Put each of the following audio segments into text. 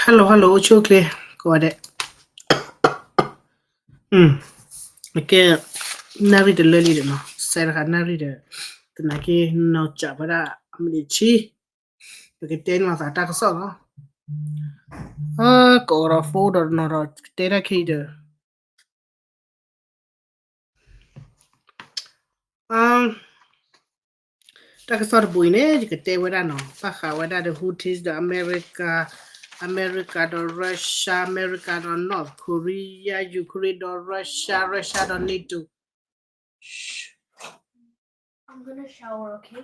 hello hello အိၣ်ဆူၣ်အိၣ်ချ့ ကိးဂၤဒဲး, ကဲ နၣ်ရံၣ်တလၢလံဒီးနီၤ စဲတခါနၣ်ရံၣ်ဒီး သနာ်က့ နီၢ်စးဝဲဒၣ်အမံးနံးဆံ ပကတဲန့ၢ်လိာ်သးတၢ်ကစီၣ်လီၤ. ကိးဒီး phone ဒီးနီၤဒီး ကတဲတၢ်ခဲအံၤဒီး တၢ်ကစီၣ်တဘိအံၤန့ၣ် ယကတဲဝဲဒၣ်နီၤ ဘၣ်ဃးဝဲဒၣ်ဒီး Houthis ဒီး America, America ဒီး Russia, America ဒီး North Korea, Ukraine ဒီး Russia, Russia ဒီး NATO. I'm gonna shower, okay?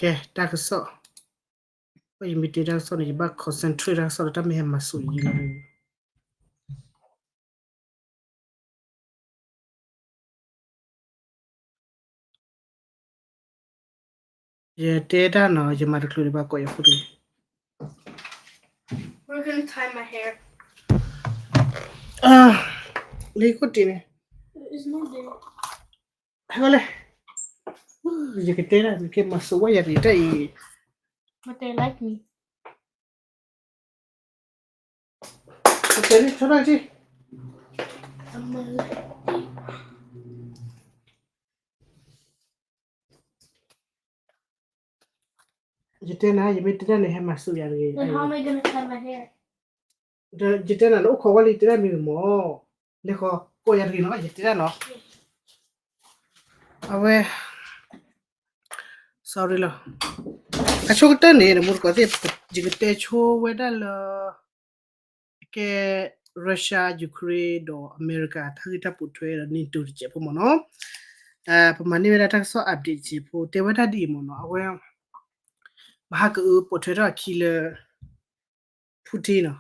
ကဲ တၢ်ကစီၣ်, ယမ့ၢ်တဲတၢ်ကစီၣ်န့ၣ် ယဘၣ် concentrate တၢ်ကစီၣ်ဒီး တၢ်မ့ၢ်ဟဲမၤစူၤယံၤလီၤ. ယတဲတၢ်နီၤ ယမၤတချုးဒံးဘၣ်ကိးယၤဖိတဂ့ၤ. We're gonna tie my hair. လၢယခိၣ်တံၢ်န့ၣ် It's not there. ဟဲလဲၣ်, ယကတဲဒၣ် နကဲမၤစူၤဝဲယၤတဂ့ၤတၢ်အံၤ. But they like me. ကတဲန့ၣ် ဆီဒၣ်က့ I'm a lefty. ယတဲနၤ ယမ့ၢ်တဲဒၣ်န့ၣ် ဟဲမၤစူၤယၤတဂ့ၤ. Then how am I gonna tie my hair? ဒီးယတဲနၤ နအိၣ်ခိးဝဲလံ တဲဒၣ်မ့ၢ်ဂ့ၤမး, လဲၤဃီၤ ကိးယၤတဂ့ၤနီၤ ယတဲဒၣ်နီၤ. အဝဲ sorry လီၤ. အဆိကတၢၢ်န့ၣ် နမူတကိးသ့ၣ် ယကတဲဆိဝဲဒၣ်လၢ အကဲ Russia, Ukraine ဒီး America တၢ်ဂ့ၢ်တၢ်ပိာ်ထွဲဒီး NATO တစဲးဖိမ့ၢ်နီၤ. ပမၤန့ၢ်ဝဲဒၣ်တၢ်ကစီၣ် update တစဲးဖိ တဲဝဲဒၣ်ဒ်အံၤမ့ၢ်နီၤ. အဝဲ မဟါကအု ပိာ်ထွဲထီၣ်အခံလၢ Putin နီၤ,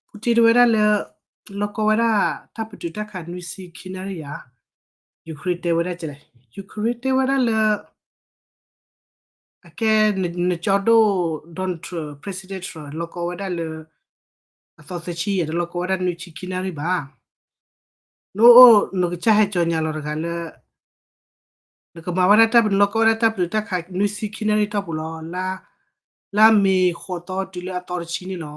Putin တဲဝဲဒၣ်လၢ လီၢ်ကီဝဲဒၣ် တၢ်ပတုာ်တၢ်ခးနွံဆံခံနၣ်ရံၣ်ယၤ, Ukraine တဲဝဲဒၣ်ကလဲၣ်, Ukraine တဲဝဲဒၣ်လၢ အကဲ နကၠီဒိၣ် Donald Trump, President Trump လီၢ်ကီဝဲဒၣ်လၢ အသီသၢဆံယဲၢ် တလီၢ်ကီဝဲဒၣ်နွံဆံခံနၣ်ရံၣ်ဘၣ်. နအိၣ် နကစၢ်ဟဲကၠီညါလီၤတဂၤလၢ နကမၤဝဲဒၣ်တၢ်ပတုာ် လီၢ်ကီဝဲဒၣ်တၢ်ပတုာ်တၢ်ခးနွံဆံခံနၣ်ရံၣ်တီၢ်ပူၤလီၤ. လါမ့ၤဃိးသီတုၤလၢအသီတဆံန့ၣ်လီၤ.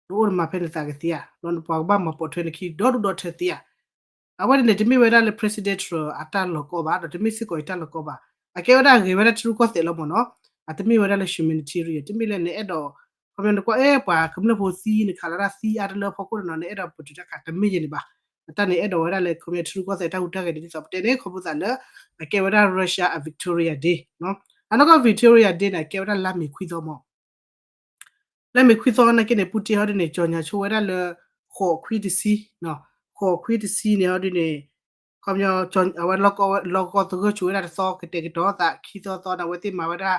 နအိၣ်နမၤဖဲနသးကသ့ဧါ, နပှၤကဘၣ်မၤပိာ်ထွဲနခံဒီဒူၣ်ဒီထၢသ့ဧါ. အဝဲန့ၣ်န့ၣ် တမ့ၢ်ဝဲဒၣ်လၢ President Trump အတၢ်လီၢ်ကီဘၣ် ဒီးတမ့ၢ်စ့ၢ်ကီးအတၢ်လီၢ်ကီဘၣ်. အကဲဝဲဒၣ်ဂဲၤဝဲဒၣ်ထံရူၢ်ကီၢ်သဲးလီၤမ့ၢ်နီၤ. အတမ့ၢ်ဝဲဒၣ်လၢ humanitarian တမ့ၢ်လၢနအဲၣ်ဒိး ခီပညီနကွၢ်အဲၣ်ပှၤကမျၢၢ်ဖိသံ နခးလီၤတၢ်သံအါတလၢအဖီခိၣ်န့ၣ်နီၤ နအဲၣ်ဒိးပတုာ်တၢ်ခး တမ့ၢ်ယဲန့ၣ်ဘၣ်. အတၢ်န့ၣ်အဲၣ်ဒိးဝဲဒၣ်လၢ ခီပညီထံရူၢ်ကီၢ်သဲးတၢ်ဟူးတၢ်ဂဲၤန့ၣ် ဒ်သိးပတဲန့ၣ် ခီဖျိသးလၢ အကဲဝဲဒၣ် Russia အ Victoria Day နီၤ. အနီၢ်ကီၢ် Victoria Day န့ၣ် အကဲဝဲဒၣ်လါမ့ၤခွံသီမ့ၢ် လါမ့ၤခွံသီနာ်က့န့ၣ် Putin ဟီဒ်န့ၣ် ကၠီညါဆိဝဲဒၣ်လၢ ဃိးခွံတဆံ, ဃိးခွံတဆံန့ၣ်ဟီဒ်န့ၣ် ခီပညီ အဝဲလီၢ်ကီသဂၢၢ်ဆိဝဲဒၣ်တသီ ကတဲာ်ကတီၤသး ခံသီသီန့ၣ် အဝဲသ့ၣ်မၤဝဲဒၣ်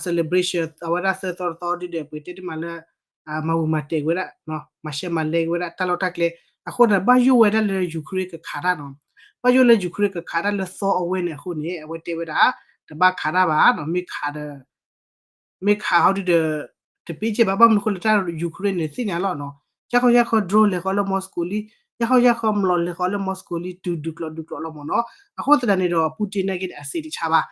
celebration အဝဲဒၣ်သၢသီတသီဒ်ဒီး ပှ့ၤတဲတမၤလၢ မၤဝံၤမၤတဲာ်ဝဲဒၣ် မၤရှဲမၤလဲက့ၤဝဲဒၣ်တၢ်လီၢ်တၢ်ကျဲ အဃိန့ၣ် ဘၣ်ယိၣ်ဝဲဒၣ်လၢ Ukraine ကခးတၢ်နီၤ. ဘၣ်ယိၣ်လၢ Ukraine ကခးတၢ်လၢသီအဝဲန့ၣ်အဃိန့ၣ် အဝဲတဲဝဲဒၣ် တဘၣ်ခးတၢ်ဘၣ်နီၤ မ့ၢ်ခးဒီး မ့ၢ်ခးဟီဒ်ဒီး တပ့ၤစ့ၢ်ဘၣ် ဘၣ်မနုၤဃိလၢတၢ် Ukraine န့ၣ် သ့ၣ်ညါလီၤနီၤ. ယါခီယါခီ drone လဲၤဃီလၢ Moscow လံ, ယါခီယါခီ မျိာ်လဲၤဃီလၢ Moscow လံ တုၤဒုးကျိးဒုးကျိးလီၤမ့ၢ်နီၤ. အဃိသတးန့ၣ်ဒီး Putin နာ်က့န့ၣ် အစံးတဆါဘၣ်.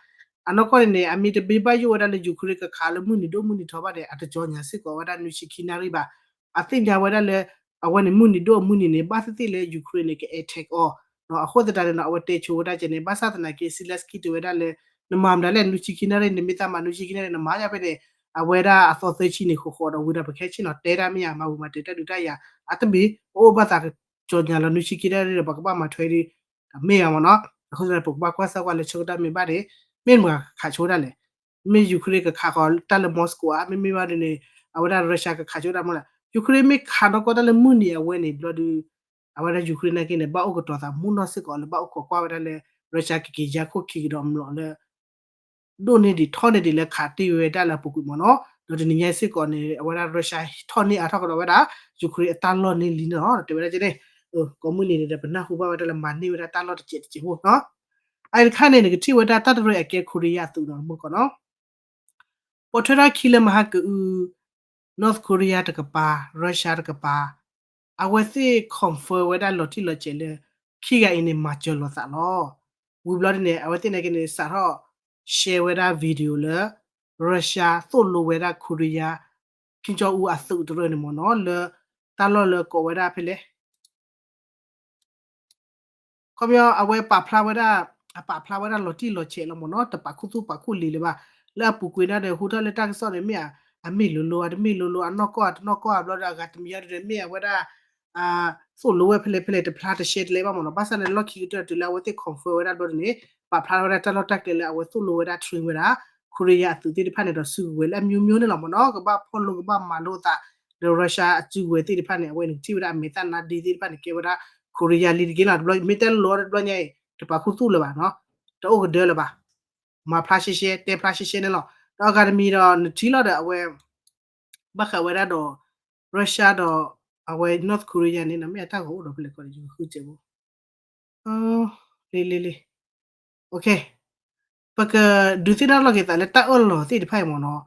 အနီၢ်ကီၢ်န့ၣ်န့ၣ် အမ့ၢ်တမ့ၢ်ဘၣ်ယိၣ်ဝဲဒၣ်လၢ Ukraine ကခးလၢမုၢ်နံၤဒိၣ်မုၢ်နံၤထီဘၣ်န့ၣ် အတကၠီညါစ့ၢ်ကီးဝဲဒၣ်နွံဆံခံနၣ်ရံၣ်ဘၣ်. အသ့ၣ်ညါဝဲဒၣ်လၢ အဝဲန့ၣ်မုၢ်နံၤဒိၣ်မုၢ်နံၤန့ၣ် ဘၣ်သ့ၣ်သ့ၣ်လၢ Ukraine န့ၣ် က attack အီၤ အဃိသတးန့ၣ်နီၤ အဝဲတဲဆိဝဲဒၣ်ကဲန့ၣ် ဘၣ်ဆၣ်သနာ်က့ Zelenskyy တဲဝဲဒၣ်လၢ နမၤမတၤလဲၣ် နွံဆံခံနၣ်ရံၣ် နမ့ၢ်သးမၤနွံဆံခံနၣ်ရံၣ် နမၤယါဖဲန့ၣ် အဝဲဒၣ်အသီသၢဆံန့ၣ် ဃိးဃိးဒီးဝံၤဒီးပခဲဆ့ၣ်နီၤ တဲတၢ်မ့ၢ်ယါ မၤဝံၤမၤတဲာ်တၢ်ဒုးတၢ်ယၤ အတမ့ၢ် ပအိၣ်ဘၣ်သးကၠီညါလီၤ နွံဆံခံနၣ်ရံၣ်ဒီး ပကဘၣ်မၤထွဲဒ် တမ့ၢ်ယါမ့ၢ်နီၤ. အဃိသတးန့ၣ် ပကဘၣ်ကွၢ်စၢ်ကွၢ်လၢဆၢကတီၢ်မ့ၢ်ဘၣ်န့ၣ် မ့ၢ်မတၤခးဆိဝဲဒၣ်လဲၣ် မ့ၢ် Ukraine ကခးဃီၤတၢ်လၢ Moscow ဧါ မ့မ့ၢ်ဘၣ်ဒ်န့ၣ် အဝဲဒၣ် Russia ကခးဆိဝဲဒၣ်မ့ၢ်လဲၣ် Ukraine မ့ၢ်ခးနီၢ်ကီၢ်တၢ်လၢမုၢ်နံၤအဝဲန့ၣ် ဘျီဒုး အဝဲဒၣ် Ukraine နာ်က့န့ၣ် ဘၣ်အိၣ်ကတီၤသးမူနီၢ်စ့ၢ်ကီးလၢဘၣ်အိၣ်ခိးကွၢ်ဝဲဒၣ်လၢ Russia ကက့ၤယါခိၣ်ခံကဒီးမျိာ်လၢ ဒိၣ်န့ၢ်ဒံးထီၣ်န့ၢ်ဒံးလၢခးတ့ၢ်ဝဲဒၣ်လၢအပူၤကွံာ်မ့ၢ်နီၤ. ဒီးတနံၤညါစ့ၢ်ကီးန့ၣ် အဝဲဒၣ် Russia ထီၣ်န့ၢ်အါထီၣ်ကဒီးဝဲဒၣ် Ukraine အတၢ်လီၢ်န့ၢ်လံန့ၣ်လီၤ. တဲဝဲဒၣ်ကဲန့ၣ် ကိးမုၢ်နံၤန့ၣ်ဒီး ပနၢ်ဟူဘၣ်ဝဲဒၣ်လၢမၤန့ၢ်ဝဲဒၣ်တၢ်လီၢ်တစဲးတစဲးဖိနီၤ. အအံၤတခါန့ၣ် နကထံၣ်ဝဲဒၣ်တၢ်တရံးအကဲ Korea အသုးနီၤ မုၢ်ကီးနီၤ ပိာ်ထွဲထီၣ်ခံလၢမဟါကအု North Korea တကပၤ Russia တကပၤ အဝဲသ့ၣ် confirm ဝဲဒၣ်လီၤတံၢ်လီၤဆဲးလၢ ခံဂၤအံၤန့ၣ် မၤစၢၤလိာ်သးလီၤ. ဝံၤဘျီဒ်န့ၣ် အဝဲသ့ၣ်နာ်က့န့ၣ် စးထီၣ် share ဝဲဒၣ် video လၢ Russia သိၣ်လိဝဲဒၣ် Korea Kim Jong Un အသုးတရၢန့ၣ်မ့ၢ်နီၤ လၢ တၢ်လီၢ်လၢကိးဝဲဒၣ်ဖဲလဲၣ် ခီပညီ အဝဲပာ်ဖျါဝဲဒၣ် အပာ်ဖျါဝဲဒၣ်လီၤတံၢ်လီၤဆဲးလီၤမ့ၢ်နီၤ တပာ်ခူသူၣ်ပာ်ခူလံာ်လၢၤဘၣ် လၢအပူၤကွံာ်န့ၣ်ဒီး ဟူထီၣ်လၢတၢ်ကစီၣ်န့ၣ် မ့ၢ်အမ့ၢ်လိၤလိၤ အတမ့ၢ်လိၤလိၤ အနီၢ်ကီၢ် အတနီၢ်ကီၢ် ဘျီဒီး အဂၤတမံၤအံၤဒီး မ့ၢ်အဝဲဒၣ် သိၣ်လိဝဲဖဲလဲၣ်ဖဲလဲၣ် တဖျါတရှဲတလဲဘၣ်မ့ၢ်နီၤ ဘၣ်ဆၣ်န့ၣ် လီၢ်ခံကတၢၢ်တုၤလၢအဝဲသ့ၣ် confirm ဝဲဒၣ်ဘျီန့ၣ် ပာ်ဖျါထီၣ်ဝဲဒၣ်တၢ်လီၢ်တၢ်ကျဲလၢအဝဲသိၣ်လိဝဲဒၣ် train ဝဲဒၣ် Korea အသုးသ့ၣ်တဖၣ်န့ၣ်ဒီး စုကဝဲၤလၢအမျိုးမျိုးန့ၣ်လီၤမ့ၢ်နီၤ ကဘၣ်ဖီၣ်လိကဘၣ်မၤလိအသး ဒီး Russia အစုကဝဲၤသ့ၣ်တဖၣ်န့ၣ် အဝဲန့ၣ်ကထံၣ်ဝဲဒၣ်အမဲာ်သၣ်နါဒ့သ့ၣ်တဖၣ်န့ၣ် ကဲဝဲဒၣ် Korea လံတက့ၢ်လီၤ တဘျီ မ့ၢ်တဲလိၤတဘျီညါအံၤ တပာ်ခူသူၣ်လၢၤဘၣ်နီၤ တအိၣ်ကဒၢလၢၤဘၣ် မၤဖျါရှဲရှဲ တဲဖျါရှဲရှဲန့ၣ်လီၤ ဒီးအဂၤတမံၤဒီး နထံၣ်လီၤဒီးအဝဲ ဘၣ်ဃးဝဲဒၣ်ဒီး Russia ဒီး အဝဲ North Korea န့ၣ် မ့ၢ်အတၢ်ဂီၤအိၣ်ဒီးဖဲလဲၣ်ကီး ယကဃုစဲးဖိ လံလံလံ ပကဒုးသ့ၣ်နီၣ်ထီၣ်က့ၤသးလၢတၢ်အၢၣ်လီၤသ့ၣ်တဖၣ်အံၤမ့ၢ်နီၤ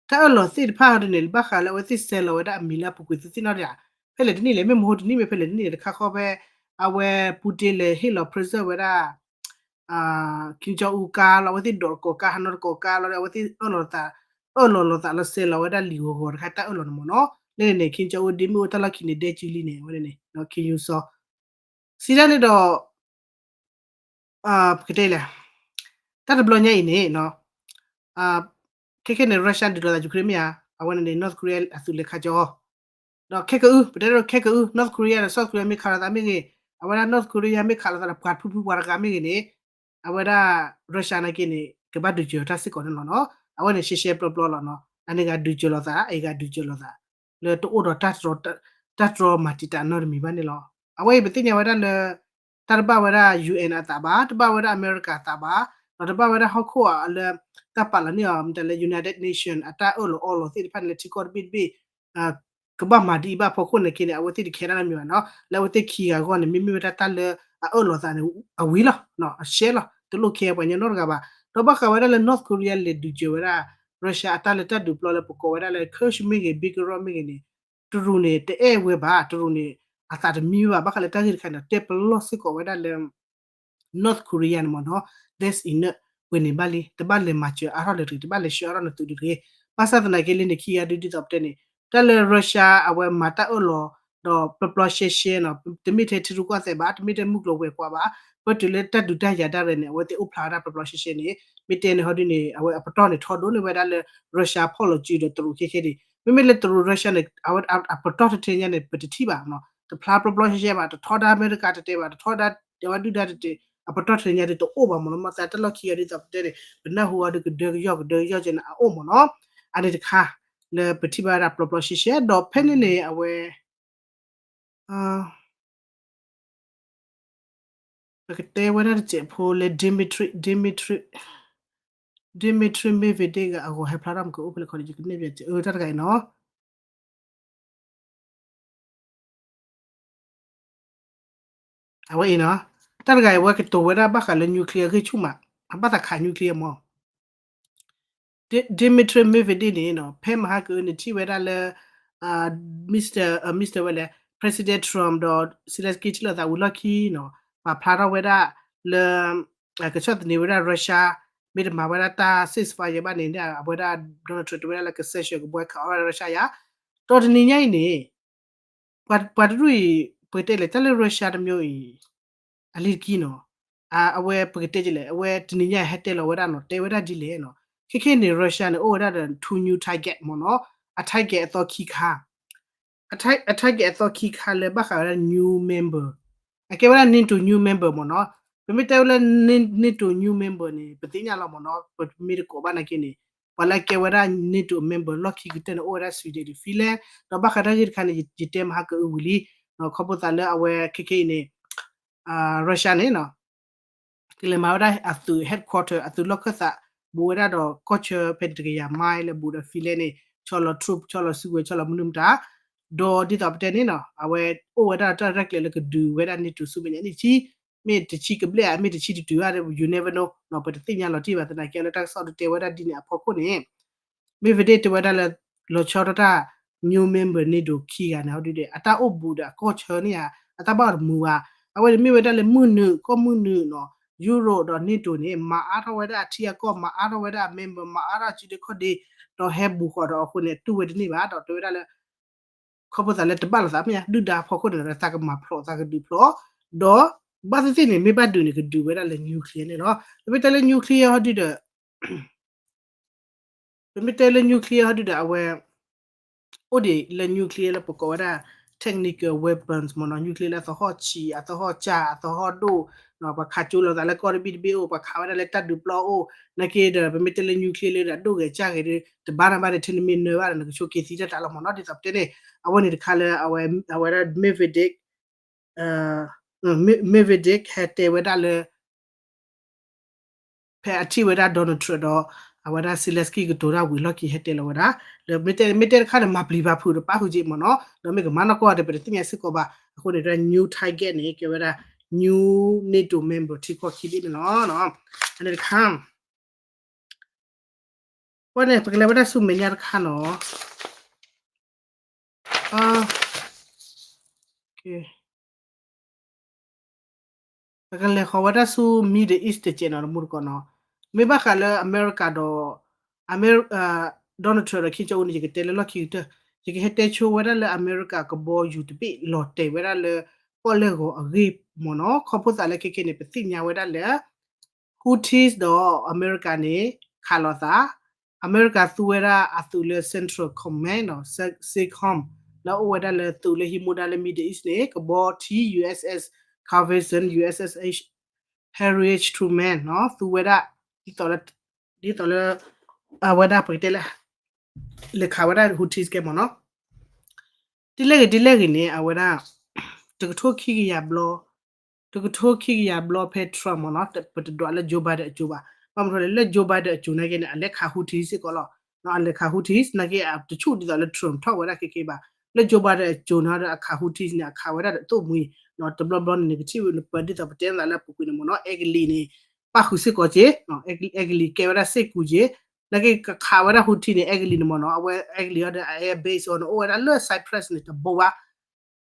တၢ်အၢၣ်လီၤသ့ၣ်တဖၣ်ဒ်န့ၣ် ဘၣ်ဃးလၢအဝဲသ့ၣ်ဆဲးလီၤဝဲဒၣ်အမံၤလၢအပူၤကွံာ်သုသ့ၣ်နီၣ်ဒံးဧါ ဖဲလဲၣ်တနံၣ်လဲၣ် မ့ၢ်မဟိတနံၣ်မ့ၢ်ဖဲလဲၣ်တနံၣ်န့ၣ် တခါဃီဖဲ အဝဲ Putin လဲၤဟ့ၣ်လီၤ present ဝဲဒၣ် Kim Jong Un ကါလီၤ အဝဲသ့ၣ်ဒိးတကိးကါ ဟးနီတကိးကါလီၤဒီး အဝဲသ့ၣ်အၢၣ်လီၤသး အၢၣ်လီၤလိာ်သးလၢဆဲးလီၤဝဲဒၣ်လံာ်ဂီၤဂီၤတခါ တၢ်အၢၣ်လီၤန့ၣ်မ့ၢ်နီၤ လၢန့ၣ်န့ၣ် Kim Jong Un ဒ့မုၣ်အိၣ်တၢ်လီၢ်ခံန့ၣ် ဒဲကၠူလံန့ၣ် အဝဲန့ၣ်န့ၣ် Kim Yo Jong စံးဒ်န့ၣ်ဒီး ပကတဲလဲၣ် တၢ်တဘျီညါအံၤန့ၣ် ခဲခဲန့ၣ် Russia ဒုးလိာ်သး Ukraine မ့ၢ်ဧါ အဝဲန့ၣ်န့ၣ် North Korea အသုးလဲၤခးကၠီ ဒီးခဲကအု ပတဲဒီးခဲကအု North Korea ဒီး South Korea မ့ၢ်ခးလိာ်သးမ့ၢ်ဂ့ၤ အဝဲဒၣ် North Korea မ့ၢ်ခးလိာ်သးဒီးပှၤတဖုဖုပှၤတဂၤမ့ၢ်ဂ့ၤန့ၣ် အဝဲဒၣ် Russia နာ်က့န့ၣ် ကဘၣ်ဒုးစၢၤတၢ်စ့ၢ်ကီးန့ၣ်လီၤနီၤ အဝဲန့ၣ်ရှဲရှဲပျီပျီလီၤနီၤ အန့ၣ်ဂၤဒုးစၢၤလိာ်သး အဂၤဒုးစၢၤလိာ်သး လၢတအိၣ်ဒီး တၢ်တြီမၤတံာ်တာ်နီတမံၤဘၣ်န့ၣ်လီၤ အဝဲအံၤပသ့ၣ်ညါဝဲဒၣ်လၢ တၢ်တဘၣ်ဝဲဒၣ် UN အသးဘၣ် တဘၣ်ဝဲဒၣ်အမဲရကၤအသးဘၣ် ဒီးတဘၣ်ဝဲဒၣ်ဟီၣ်ခိၣ်အလၢ တၢ်ပာ်လီၤန့ၢ်အီၤ မတၤလၢ United Nation အတၢ်အၢၣ်လီၤအီလီၤသ့ၣ်တဖၣ်န့ၣ်လၢထံကီၢ်တဘ့ၣ်တဘ့ၣ် ကဘၣ်မၤဒ်အံၤဘၣ်အဖီခိၣ်န့ၣ်က့န့ၣ် အဝဲသ့ၣ်တခဲဒၣ်နီတမံၤဘၣ်နီၤ လၢအဝဲသ့ၣ်ခံဂၤအဂီၢ်န့ၣ် မ့မ့ၢ်ဝဲဒၣ်တၢ်လၢအအၢၣ်လီၤသးန့ၣ် အဝံၤလီၤ အရှဲလီၤ တလိၣ်ခဲပှၤကညီနီတဂၤဘၣ် ဒီးဘၣ်ဃးဝဲဒၣ်လၢ North Korea လဲၤဒုးစၢၤဝဲဒၣ် Russia အတၢ်လၢတၢ်ဒုးပျီလၢပကိးဝဲဒၣ်လၢ Kursk မ့ၢ်ဂ့ၤ Belgorod မ့ၢ်ဂ့ၤန့ၣ် တရူးန့ၣ် တအဲၣ်ဝဲဘၣ် တရူးန့ၣ် အသးတမံဝဲဘၣ် ဘၣ်ဃးလၢတၢ်ဂ့ၢ်တခါန့ၣ် တဲပလီၢ်စ့ၢ်ကီးဝဲဒၣ်လၢ North Korea န့ၣ်မ့ၢ်နီၤ that's enough ပှ့ၤန့ၣ်ဘၣ်လံ တဘၣ်လဲၤမၤစၢၤအါထီၣ်လၢၤတဂ့ၤ တဘၣ်လဲၤဆှၢအါထီၣ်နသုးဒံးတဂ့ၤ ဘၣ်ဆၣ်သနာ်က့လၢန့ၣ်ခံဂၤဒုဒ်သိးပတဲန့ၣ် တၢ်လၢ Russia အဝဲမၤတၢ်အၢၣ်လီၤ ဒီးပျီပျီရှဲရှဲနီၤ တမ့ၢ်ထဲထံရူၢ်ကီၢ်သဲးဘၣ် တမ့ၢ်ထဲမုၢ်ကျိၤဝဲၤကွာ်ဘၣ် ပတုၤလၢတၢ်ဒုးတၢ်ယၤတၢ်ရဲၣ်န့ၣ် အဝဲသ့ၣ်အိၣ်ဖျါဝဲဒၣ်ပျီပျီရှဲရှဲန့ၣ် မ့ၢ်တဲန့ၣ်ဟီဒ်န့ၣ် အဝဲအပတီၢ်န့ၣ်ထီဒိၣ်န့ၢ်ဝဲဒၣ်လၢ Russia ဖီၣ်လီၤစုဒီးတရူးခဲခဲဒံး မ့မ့ၢ်လၢတရူး Russia န့ၣ် အဝဲအပတီၢ်ထဲထဲညါန့ၣ် ပတထံၣ်ဘၣ်နီၤ တဖျါပျီပျီရှဲရှဲဘၣ် တထီဒါအမဲရကၤတတဲဘၣ် တထီဒါ အဝဲဒုၣ်ဒါတတဲ အပတီၢ်ထဲညါဒ်တအိၣ်ဘၣ်မ့ၢ်နီၤ မ့ၢ်သးတၢ်လီၢ်ခံဂၤဒ်သိးပတဲန့ၣ် ပနၢ်ဟူအီၤဒီးကဒၢကယီၢ်ကဒၢကယီၢ်က့န့ၣ် အအိၣ်မ့ၢ်နီၤ အန့ၣ်တခါ လၢပထံၣ်ဘၣ်ဝဲဒၣ်ပျီပျီရှဲရှဲ ဒီးဖဲန့ၣ်န့ၣ် အဝဲ ပကတဲဝဲဒၣ်တစဲးဖိလၢ Dmitry Dmitry Dmitry Medvedev အဂီၢ်ဟဲဖျါထီၣ်မ့ၢ်ကအိၣ်ဖဲလဲၣ်ခီဒီး ယကနဲၣ်ပြစဲး အၢ တၢ်တဂၤအံၤနီၤ အဝဲအံၤနီၤ တၢ်တဂၤအံၤ အဝဲကတိၤဝဲဒၣ်ဘၣ်ဃးလၢ nuclear အဂ့ၢ်ဆူၣ်မး အဘၣ်သးခး nuclear မး Dmitry Medvedev န့ၣ်နီၤ ဖဲမဟါကအုန့ၣ်ထံၣ်ဝဲဒၣ်လၢ Mr Mr ဝဲလဲၣ် President Trump ဒီး Zelenskyy ထံၣ်လိာ်သးဝံၤလီၢ်ခံနီၤ ပာ်ဖျါထီၣ်ဝဲဒၣ်လၢ ကဆီၣ်သနံးဝဲဒၣ် Russia မ့ၢ်တမၤဝဲဒၣ်တၢ် ceasefire ဘၣ်န့ၣ် အဝဲဒၣ် Donald Trump တဲဝဲဒၣ်လၢက sanction ကဘှီခးအီၣ်ဝဲဒၣ် Russia ယါ ဒီးတနံၤညါအံၤန့ၣ် ပှၤတဒူၣ်အံၤ ပကတဲလဲၣ် တၢ်လၢ Russia တမျိုးအံၤ အလံၤတကံနီၤ အဝဲပကတဲလဲၣ် အဝဲတနံၤညါဟဲတဲလီၤဝဲဒၣ်နီၤ တဲဝဲဒၣ်ဒ်လဲၣ်နီၤ ခဲခဲန့ၣ် Russia န့ၣ် အိၣ်ဝဲဒၣ်ဒီး two new target မ့ၢ်နီၤ အ target အသီခံခါ အ target အသီခံခါလၢဘၣ်ဃးဝဲဒၣ် new member အကဲဝဲဒၣ် NATO new member မ့ၢ်နီၤ ပမ့ၢ်တဲဝဲလၢ NATO new member န့ၣ် ပသ့ၣ်ညါလီၤမ့ၢ်နီၤ ပမ့ၢ်တကိးဘၣ်နာ်က့န့ၣ် ပှၤလၢအကဲဝဲဒၣ် NATO member လီၢ်ခံကတၢၢ်န့ၣ် အိၣ်ဝဲဒၣ် Sweden ဒီး Finland ဒီးဘၣ်ဃးတၢ်ဂ့ၢ်တခါန့ၣ် ယတဲမဟါကအုဝံၤလံ ခီဖျိသးလၢအဝဲခဲခဲအံၤန့ၣ် Russia န့ၣ်နီၤ ကလဲၤမၤဝဲဒၣ်အသုး headquarter အသုးလီၢ်ခၢၣ်သး ဘူးဝဲဒၣ်ဒီးကီၢ်ဆၢဖဲတကယၤ mile လၢဘူးဒီး Finland န့ၣ် ဆီလီၤ troop ဆီလီၤစုကဝဲၤ ဆီလီၤမနုၤမတၤ ဒီးဒ်သိးပတဲန့ၣ်နီၤ အဝဲအိၣ်ဝဲဒၣ်တၢ်ရဲၣ်ကျဲၤလၢကဒုးဝဲဒၣ် NATO ဆူမဲာ်ညါန့ၣ်ထံ မ့ၢ်တဆံကဘျဲၣ်ဧါ မ့ၢ်တဆံတတုၤဧါ you never know နီၤ ပတသ့ၣ်ညါလီၤတံၢ်ဘၣ်သနာ်က့လၢတၢ်ကစီၣ်ဒုးတဲဝဲဒၣ်ဒ်န့ၣ်အဖီခိၣ်န့ၣ် Medvedev တဲဝဲဒၣ်လၢ လီၤဆီဒၣ်တၢ် new member NATO ခံဂၤန့ၣ် ဟီဒုဒီး အတၢ်အိၣ်ဘူးဒီးအကီၢ်ဆၢန့ၣ်ဧါ အတၢ်ဘၣ်အီၤတမုာ်ဘၣ် အဝဲန့ၣ်မ့ၢ်ဝဲဒၣ်လၢမုၢ်နုာ် ကီၢ်မုၢ်နုာ်နီၤ Europe ဒီး NATO န့ၣ် မၤအါထီၣ်ဝဲဒၣ်အထံအကီၢ် မၤအါထီၣ်ဝဲဒၣ်အ member မၤအါထီၣ်စုဒ့ခီၣ်ဒ့ ဒီးဟဲဘူးဃီၤဒီးအဃိန့ၣ် တူၢ်ဝဲတန့ၢ်ဘၣ် ဒီးတဲဝဲဒၣ်လၢ ခီဖျိသးလၢတဘၣ်လိာ်သးမ့ၢ်ညါ ဒုၣ်ဒါအဖီခိၣ်န့ၣ်ဒီး သးကမၤဖျိးသးကဒုးဖျိး ဒီး ဘၣ်သ့ၣ်သ့ၣ်န့ၣ် မ့ၢ်ဘၣ်ဒုးန့ၣ် ကဒုးဝဲဒၣ်လၢ nuclear န့ၣ်လီၤ. ပမ့ၢ်တဲလၢ nuclear ဟီဒုဒီး ပမ့ၢ်တဲလၢ nuclear ဟီဒုဒီး အဝဲ အိၣ်ဒံးလၢ nuclear လၢပကိးဝဲဒၣ် chemical weapons မ့ၢ်နီၤ nuclear လၢအသဟီၣ်ဆံး အသဟီၣ်စၢ် အသဟီၣ်ဒိၣ် ပှၤခးကၠိလိာ်သးလၢကီၢ်တဘ့ၣ်တဘ့ၣ်အိၣ် ပှၤခးဝဲဒၣ်လၢတၢ်ဒုးပျီအိၣ် နာ်က့ဒီး ပမ့ၢ်တဲလၢ nuclear လၢဒီး အဒိၣ်ဂဲၤစၢ်ဂဲၤဒီး တဘၣ်နဘၣ်ဒီး ထဲနမ့ၢ်နၢဘၣ်ဒီး နကဆိးက့ၤသံတၢ်တၢ်လီၤမ့ၢ်နီၤ ဒ်သိးပတဲန့ၣ် အဝဲန့ၣ်တခါလၢ အဝဲဒၣ် Medvedev Medvedev ဟဲတဲဝဲဒၣ်လၢ ဖဲအထံၣ်ဝဲဒၣ် Donald Trump ဒီး အဝဲဒၣ် Zelensky ကတိၤတၢ်ဝံၤလီၢ်ခံ ဟဲတဲလီၤဝဲဒၣ် လၢမ့ၢ်တဲမ့ၢ်တဲတခါန့ၣ် မၤပျံၤပာ်ဖုးဒီးပၣ်ဃုာ်က့မ့ၢ်နီၤ ဒီးမ့ၢ်ကမၤနီၢ်ကီၢ်ဒီး ပတသ့ၣ်ညါစ့ၢ်ကီးဘၣ် အဃိန့ၣ် new target န့ၣ် ကဲဝဲဒၣ် new NATO member ထံကီၢ်ခံဘ့ၣ်န့ၣ်လီၤ. အန့ၣ်တခါ ဝဲန့ၣ် ပကလဲၤဝဲဒၣ်ဆူမဲာ်ညါတခါနီၤ ပကလဲၤဃီၤဝဲဒၣ်ဆူ Middle East တစဲးနီၤ တမူတကိးနီၤ မ့ၢ်ဘၣ်ဃးလၢအမဲရကၤဒီး Donald Trump ဒီး Kim Jong Un န့ၣ် ယကတဲလၢလီၢ်ခံကတၢၢ် ယကဟဲတဲဆိဝဲဒၣ်လၢအမဲရကၤကဘီယူၤတဘ့ၣ်လီၤတဲာ်ဝဲဒၣ်လၢ ပီၣ်လဲၣ်ဂီၤအဂ့ၢ်မ့ၢ်နီၤ ခီဖျိသးလၢခဲခဲန့ၣ် ပသ့ၣ်ညါဝဲဒၣ်လၢ Houthis ဒီးအမဲရကၤန့ၣ် ခးလိာ်သး အမဲရကၤသူဝဲဒၣ်အသုးလၢ Central Command ဒီး CENTCOM လၢအအိၣ်ဝဲဒၣ်လၢသုးလၢဟံးမူဒါလၢ Middle East န့ၣ် ကဘီထံ USS Carson USS Harry Truman နီၤ သူဝဲဒၣ် ဒ်သိးလၢ ဒ်သိးလၢ အဝဲဒၣ်ပကတဲလၢ လဲၤခးဝဲဒၣ် Houthis ကဲမ့ၢ်နီၤ ဒ်လဲၣ်ဂ့ၤဒ်လဲၣ်ဂ့ၤန့ၣ် အဝဲဒၣ် တကထိခံကယၤဘျီ တကထိခံကယၤဘျီဖဲ Trump မ့ၢ်နီၤ ပတဒွးလၢ Joe Biden အစိၤဘၣ် ဘၣ်မနုၤလဲၣ် လၢ Joe Biden အစိၤနာ်က့န့ၣ် အလဲၤခး Houthis စ့ၢ်ကီးလီၤ အလဲၤခး Houthis နာ်က့ တဆူၣ်ဒ်သိးလၢ Trump ထီၣ်ဝဲဒၣ်ခဲကဲဘၣ် လၢ Joe Biden အစိၤန့ၣ်ဒီးအခး Houthis န့ၣ် အခးဝဲဒၣ်ဒီးသိၣ်မှံၤ တဘျီဘျီန့ၣ် နကထံၣ်ဝဲနပၢဒ်သိးပတဲသးလၢအပူၤကွံာ်န့ၣ်မ့ၢ်နီၤ အဲကလံးန့ၣ် ပၣ်ဃုာ်စ့ၢ်ကီးက့ၤ အဲကလံးကဲဝဲဒၣ်စ့ၢ်ကူးက့ၤ နာ်က့ကခးဝဲဒၣ် Houthi န့ၣ် အဲကလံးန့ၣ်မ့ၢ်နီၤ အဝဲအဲကလံးအီၤဒီး air base အီၤန့ၣ် အိၣ်ဝဲဒၣ်လၢ Cyprus န့ၣ် တဘိဘၣ်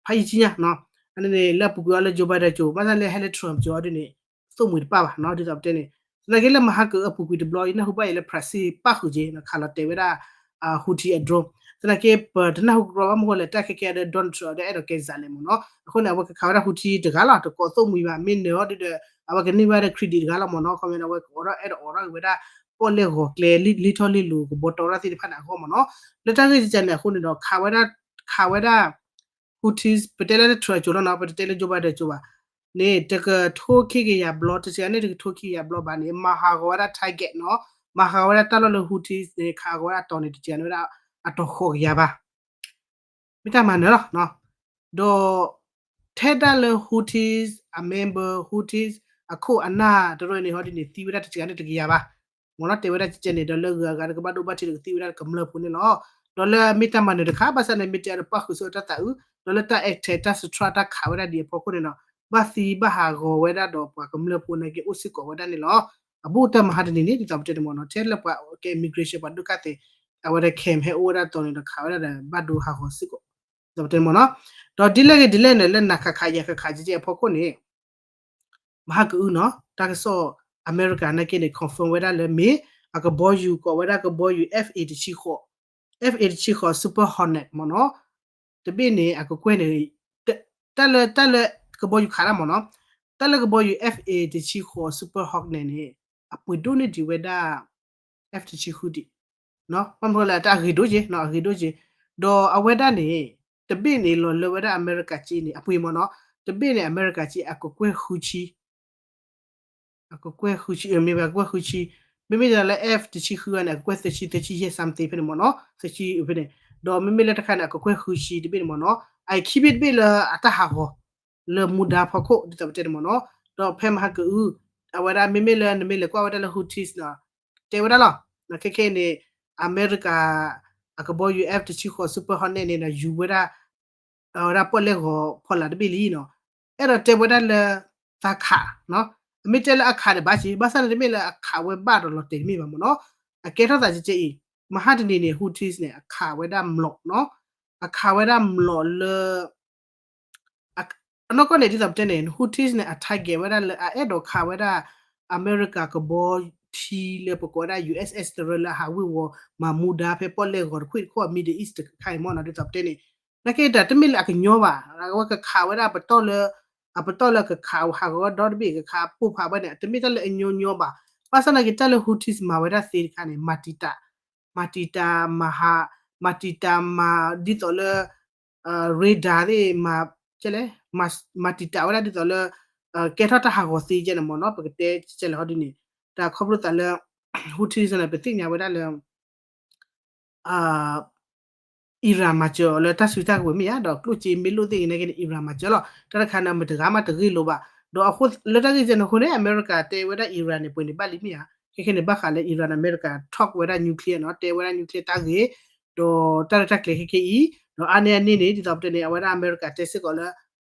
ဖးယံာ်ကံညါ အန့ၣ်န့ၣ် လၢအပူၤကွံာ်အီၤလၢ Joe Biden အစိၤ ဘၣ်ဆၣ်လၢဟဲလၢ Trump အစိၤအီၤဒ်န့ၣ် သိၣ်မှံၤတပၣ်ဘၣ်နီၤ ဒ်သိးပတဲန့ၣ် သနာ်က့လၢမဟါကအပူၤကွံာ်တဘျီ ယနၢ်ဟူဘၣ်ယဲလၢ Brazil ပၣ်ဃုာ်က့ၤ ခးလီၤတဲာ်ဝဲဒၣ် Houthi အ drone သနာ်က့ပတနၢ်ဟူကရီဘၣ်မ့ၢ်ဃိလဲၣ် တၢ်ခဲကဲဒီး Donald Trump ဒီးအဲၣ်ဒိးကဲစးလဲၣ်မ့ၢ်နီၤ အဃိန့ၣ် အဝဲကခးဝဲဒၣ် Houthi တဂၤလီၤ တကိးသိၣ်မှံၤဘၣ် မ့ၢ်နၢၤအီၤဒ်ဒီး အဝဲကန့ၢ်ဘၣ်ဒီး credit တဂၤလီၤမ့ၢ်နီၤ ခီမ့ၢ်န့ၣ် အဝဲကအိးထီၣ်အဲၣ်ဒိးအိးထီၣ်က့ၤဝဲဒၣ် ပီၣ်လဲၣ်ဂီၤကျဲ လံထီၣ်လံလိၤကဘီတီဝဲဒၣ်သ့ၣ်တဖၣ်န့ၣ်အဂီၢ်မ့ၢ်နီၤ လၢတၢ်ဂ့ၢ်ကဲန့ၣ်အဃိန့ၣ်ဒီး ခးဝဲဒၣ် ခးဝဲဒၣ် Houthis ပတဲလၢ Trump အစိၤလီၤနီၤ ပတတဲလၢ Joe Biden အစိၤဘၣ် န့ၣ် တကထိခံကယၤဘျီ တစဲးန့ၣ် တကထိခံကယၤဘျီဘၣ်န့ၣ် မၤဟးဂီၤဝဲဒၣ် target နီၤ မၤဟးဂီၤဝဲဒၣ်တၢ်လီၢ်လၢ Houthis န့ၣ် ခးဟးဂီၤဝဲဒၣ်အတီၤန့ၣ် တစဲးန့ၣ်ဝဲဒၣ် အတီၤဃိးကယၤဘၣ် မ့ၢ်တၢ်မၤနၢၤလီၤ ဒီး ထဲဒၣ်လၢ Houthis အ member Houthis အခိၣ်အနၢ်တရၢန့ၣ် ဟီဒ်န့ၣ် သံဝဲဒၣ်တစဲးန့ၣ်တကယၤဘၣ် မ့ၢ်နီၤ တဲဝဲဒၣ်ကဲန့ၣ် ဒီးလၢဂုၤအဂၤတကဘၣ်ဒိဘၣ်ထံးဒီးကသံဝဲဒၣ်ကမျၢၢ်ဖိန့ၣ်လီၤ ဒီးလၢမ့ၢ်တၢ်မၤနၢၤတခါ ဘၣ်ဆၣ်န့ၣ် မ့ၢ်တဲအီၤဒီးပၣ်ဃုာ်ဆူအတၢ်သးအုး ဒီးလၢတၢ် attack တၢ် strike တၢ်ခးဝဲဒၣ်ဒ်အဖီခိၣ်န့ၣ်နီၤ ဘၣ်သံဘၣ်ဟးဂီၤဝဲဒၣ်ဒီးပှၤကမျၢၢ်ဖိနာ်က့အိၣ်စ့ၢ်ကီးဝဲဒၣ်န့ၣ်လီၤ အဘူးတၢ်မဟါတနံၤန့ၣ် ဒ်သိးပတဲန့ၣ်မ့ၢ်နီၤ ထဲလၢပှၤကဲ immigration ပှၤဒုက္ခသည် အဝဲဒၣ် camp ဟဲအိၣ်ဝဲဒၣ်တီၤန့ၣ်ဒီးခးဝဲဒၣ်ဒီးဘၣ်ဒိဟးဂီၤစ့ၢ်ကီး ဒ်သိးပတဲန့ၣ်မ့ၢ်နီၤ ဒီးဒ်လဲၣ်ဂ့ၤဒ်လဲၣ်န့ၣ် လၢနၤခးခးယၤခးခးကဲအဖီခိၣ်န့ၣ် မဟါကအုနီၤ တၢ်ကစီၣ် အမဲရကၤနာ်က့န့ၣ် confirm ဝဲဒၣ်လၢမ့ၢ် အကဘီယူၤကိးဝဲဒၣ်ကဘီယူၤ F A တဆံဃိး F A တဆံဃိး Super Hornet မ့ၢ်နီၤ တဘ့ၣ်န့ၣ် အကကွဲၢ်န့ၣ် တၢ်လၢ တၢ်လၢကဘီယူၤခးတၢ်မ့ၢ်နီၤ တၢ်လၢကဘီယူၤ F A တဆံဃိး Super Hornet န့ၣ် အပှ့ၤဒိၣ်န့ၢ်ဒံးဝဲဒၣ် F တဆံဃုဒံး ဘၣ်မနုၤလဲၣ် တၢ်အဂ့ၤဒိၣ်က့ၤ အဂ့ၤဒိၣ်က့ၤ ဒီးအဝဲဒၣ်န့ၣ် တဘ့ၣ်န့ၣ်လီၤလၢဝဲဒၣ်အမဲရကၤက့န့ၣ် အပှ့ၤမ့ၢ်နီၤ တဘ့ၣ်န့ၣ် အမဲရကၤက့ အကကွဲၢ်ဃုဆံ အကကွဲၢ်ဃုဆံ မ့ၢ်ဝဲအကကွဲၢ်ဃုဆံ မ့မ့ၢ်လၢ F တဆံဃုန့ၣ် အကကွဲၢ်သၢဆံ သၢဆံယဲၢ် something ဖဲန့ၣ်မ့ၢ်နီၤ သၢဆံဖဲန့ၣ် ဒီးမ့မ့ၢ်လၢတခါန့ၣ် အကကွဲၢ်ဃုဆံတဘ့ၣ်န့ၣ်မ့ၢ်နီၤ အခံဘ့ၣ်တဘ့ၣ်လၢအတၢ်ဟးဂီၤ လၢမူဒါဖီခိၣ် ဒ်သိးပတဲန့ၣ်မ့ၢ်နီၤ ဒီးဖဲမဟါကအု အဝဲဒၣ်မ့မ့ၢ်လၢနမ့ၢ်လဲၤကွၢ်ဝဲဒၣ်လၢ Houthis န့ၣ် တဲဝဲဒၣ်လီၤ ခဲခဲအံၤန့ၣ် အမဲရကၤ အကဘီယူၤ F တဆံဃိး Super Hornet န့ၣ် ယူၤဝဲဒၣ် အဝဲဒၣ်ပီၣ်လဲၣ်ဂီၤဖီလာ်တဘ့ၣ်လံနီၤ အဲၣ်ဒိးတဲဝဲဒၣ်လၢ သးခးနီၤ အမ့ၢ်တဲလၢအခးန့ၣ်ဘၣ်က့ ဘၣ်ဆၣ်န့ၣ်တမ့ၢ်လၢအခးဝဲဘၣ်ဒီးလီၤတဲာ်တမ့ၢ်ဘၣ်မ့ၢ်နီၤ အကဲထီၣ်သးကဲကဲအံၤ မဟါတနံၤန့ၣ် Houthis န့ၣ် အခးဝဲဒၣ်မျိာ်နီၤ အခးဝဲဒၣ်မျိာ်လၢ အနီၢ်ကီၢ်န့ၣ် ဒ်သိးပတဲန့ၣ် Houthis န့ၣ် အ target ဝဲဒၣ်လၢအအဲၣ်ဒိးခးဝဲဒၣ် အမဲရကၤကဘီထံလၢပကိးဝဲဒၣ် ယူၣ်အၣ်အၣ်အၣ် တရၢလၢအဟးဝ့ၤဝီၤမၤမူဒါဖဲပီၣ်လဲၣ်ဂီၤတခွံၣ်တခီၣ် Middle East တခါအံၤမ့ၢ်နီၤ ဒ်သိးပတဲန့ၣ် နာ်က့တၢ်တမ့ၢ်လၢအကညီဘၣ် အဝဲကခးဝဲဒၣ်ပတီၢ်လၢ အပတီၢ်လၢကခးဟးဂီၤဒီတဘ့ၣ် ကခးပိၢ်ဖးဝဲန့ၣ် တမ့ၢ်တၢ်လၢအညီညီဘၣ်. ဘၣ်ဆၣ်နာ်က့တၢ်လၢ Houthis မၤဝဲဒၣ်သ့တခါန့ၣ် မၤတံာ်တာ် မၤတံာ်တာ်မၤဟး မၤတံာ်တာ်မၤဒ်သိးလၢ radar သ့ၣ် မၤ ကဲလဲၣ် မၤတံာ်တာ်ဝဲဒၣ်ဒ်သိးလၢ ကဲထီၣ်တၢ်ဟးဂီၤသ့ကဲန့ၣ်မ့ၢ်နီၤ ပကတဲကဲလဲၣ်ဟီဒ်န့ၣ် တၢ်ခီဖျိသးလၢ Houthis န့ၣ် ပသ့ၣ်ညါဝဲဒၣ်လၢ Iran မၤစၢၤအီၤလၢတၢ်စုတၢ်ကဝဲၤမ့ၢ်ဧါ ဒီးကျိၣ်စ့မ့ၢ်လိၣ်သ့ၣ်ဂ့ၤနာ်က့န့ၣ် Iran မၤစၢၤလီၤ တၢ်တခါန့ၣ် မတၤတဂၤမးတဂ့ၢ်လိာ်ဘၣ် ဒီးအဃိလၢတၢ်ဂ့ၢ်ကဲန့ၣ်အဃိန့ၣ် အမဲရကၤတဲဝဲဒၣ် Iran န့ၣ် ပှဲၤန့ၣ်ဘၣ်လံမ့ၢ်ဧါ ခဲခဲန့ၣ် ဘၣ်ဃးလၢ Iran အမဲရကၤ talk ဝဲဒၣ် nuclear နီၤ တဲဝဲဒၣ် nuclear တၢ်ဂ့ၢ် ဒီးတၢ်ရဲၣ်တၢ်ကျဲၤခဲခဲအံၤ ဒီးအါန့ၢ်အန့ၣ်န့ၣ် ဒ်သိးပတဲန့ၣ် အဝဲဒၣ်အမဲရကၤတဲစ့ၢ်ကီးလၢ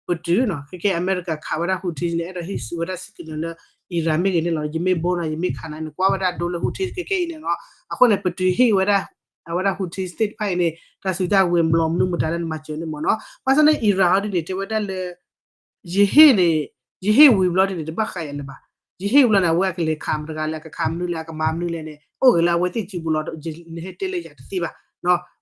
ပတုာ်နီၤ ခဲခဲအမဲရကၤခးဝဲဒၣ် Houthis န့ၣ် အဲၣ်ဒိးဟ့ၣ်ဆူၣ်ဝဲဒၣ် signal လၢ Iran မ့ၢ်ဂ့ၤန့ၣ်လီၤ ယမ့ၢ်ဘိနၤ ယမ့ၢ်ခးနၤ နကွၢ်ဝဲဒၣ်ဒိလၢ Houthis ခဲခဲအံၤန့ၣ်နီၤ အဃိန့ၣ် ပတုာ်ဟ့ၣ်ဝဲဒၣ် အဝဲဒၣ် Houthis သ့ၣ်တဖၣ်အံၤန့ၣ် တၢ်စုတၢ်ဝဲၤ ဘျီမနုၤမတၤလၢနမၤစၢၤန့ၣ်မ့ၢ်နီၤ ဘၣ်ဆၣ်န့ၣ် Iran ဟီဒ်န့ၣ် တဲဝဲဒၣ်လၢ ယဟ့ၣ်န့ၣ် ယဟ့ၣ်ဝံၤဘျီဒ်န့ၣ် တဘၣ်ဃးယၤလၢၤဘၣ် ယဟ့ၣ်ဝံၤလီၤန့ၣ် အဝဲအကလဲၤခးမတဂၤလဲၣ် အကခးမနုၤလဲၣ် အကမၤမနုၤလဲၣ်န့ၣ် အိၣ်ဂ့ၤလၢအဝဲသ့ၣ်စုပူၤလီၤ ယနဟဲတဲလၢယၤတသ့ဘၣ်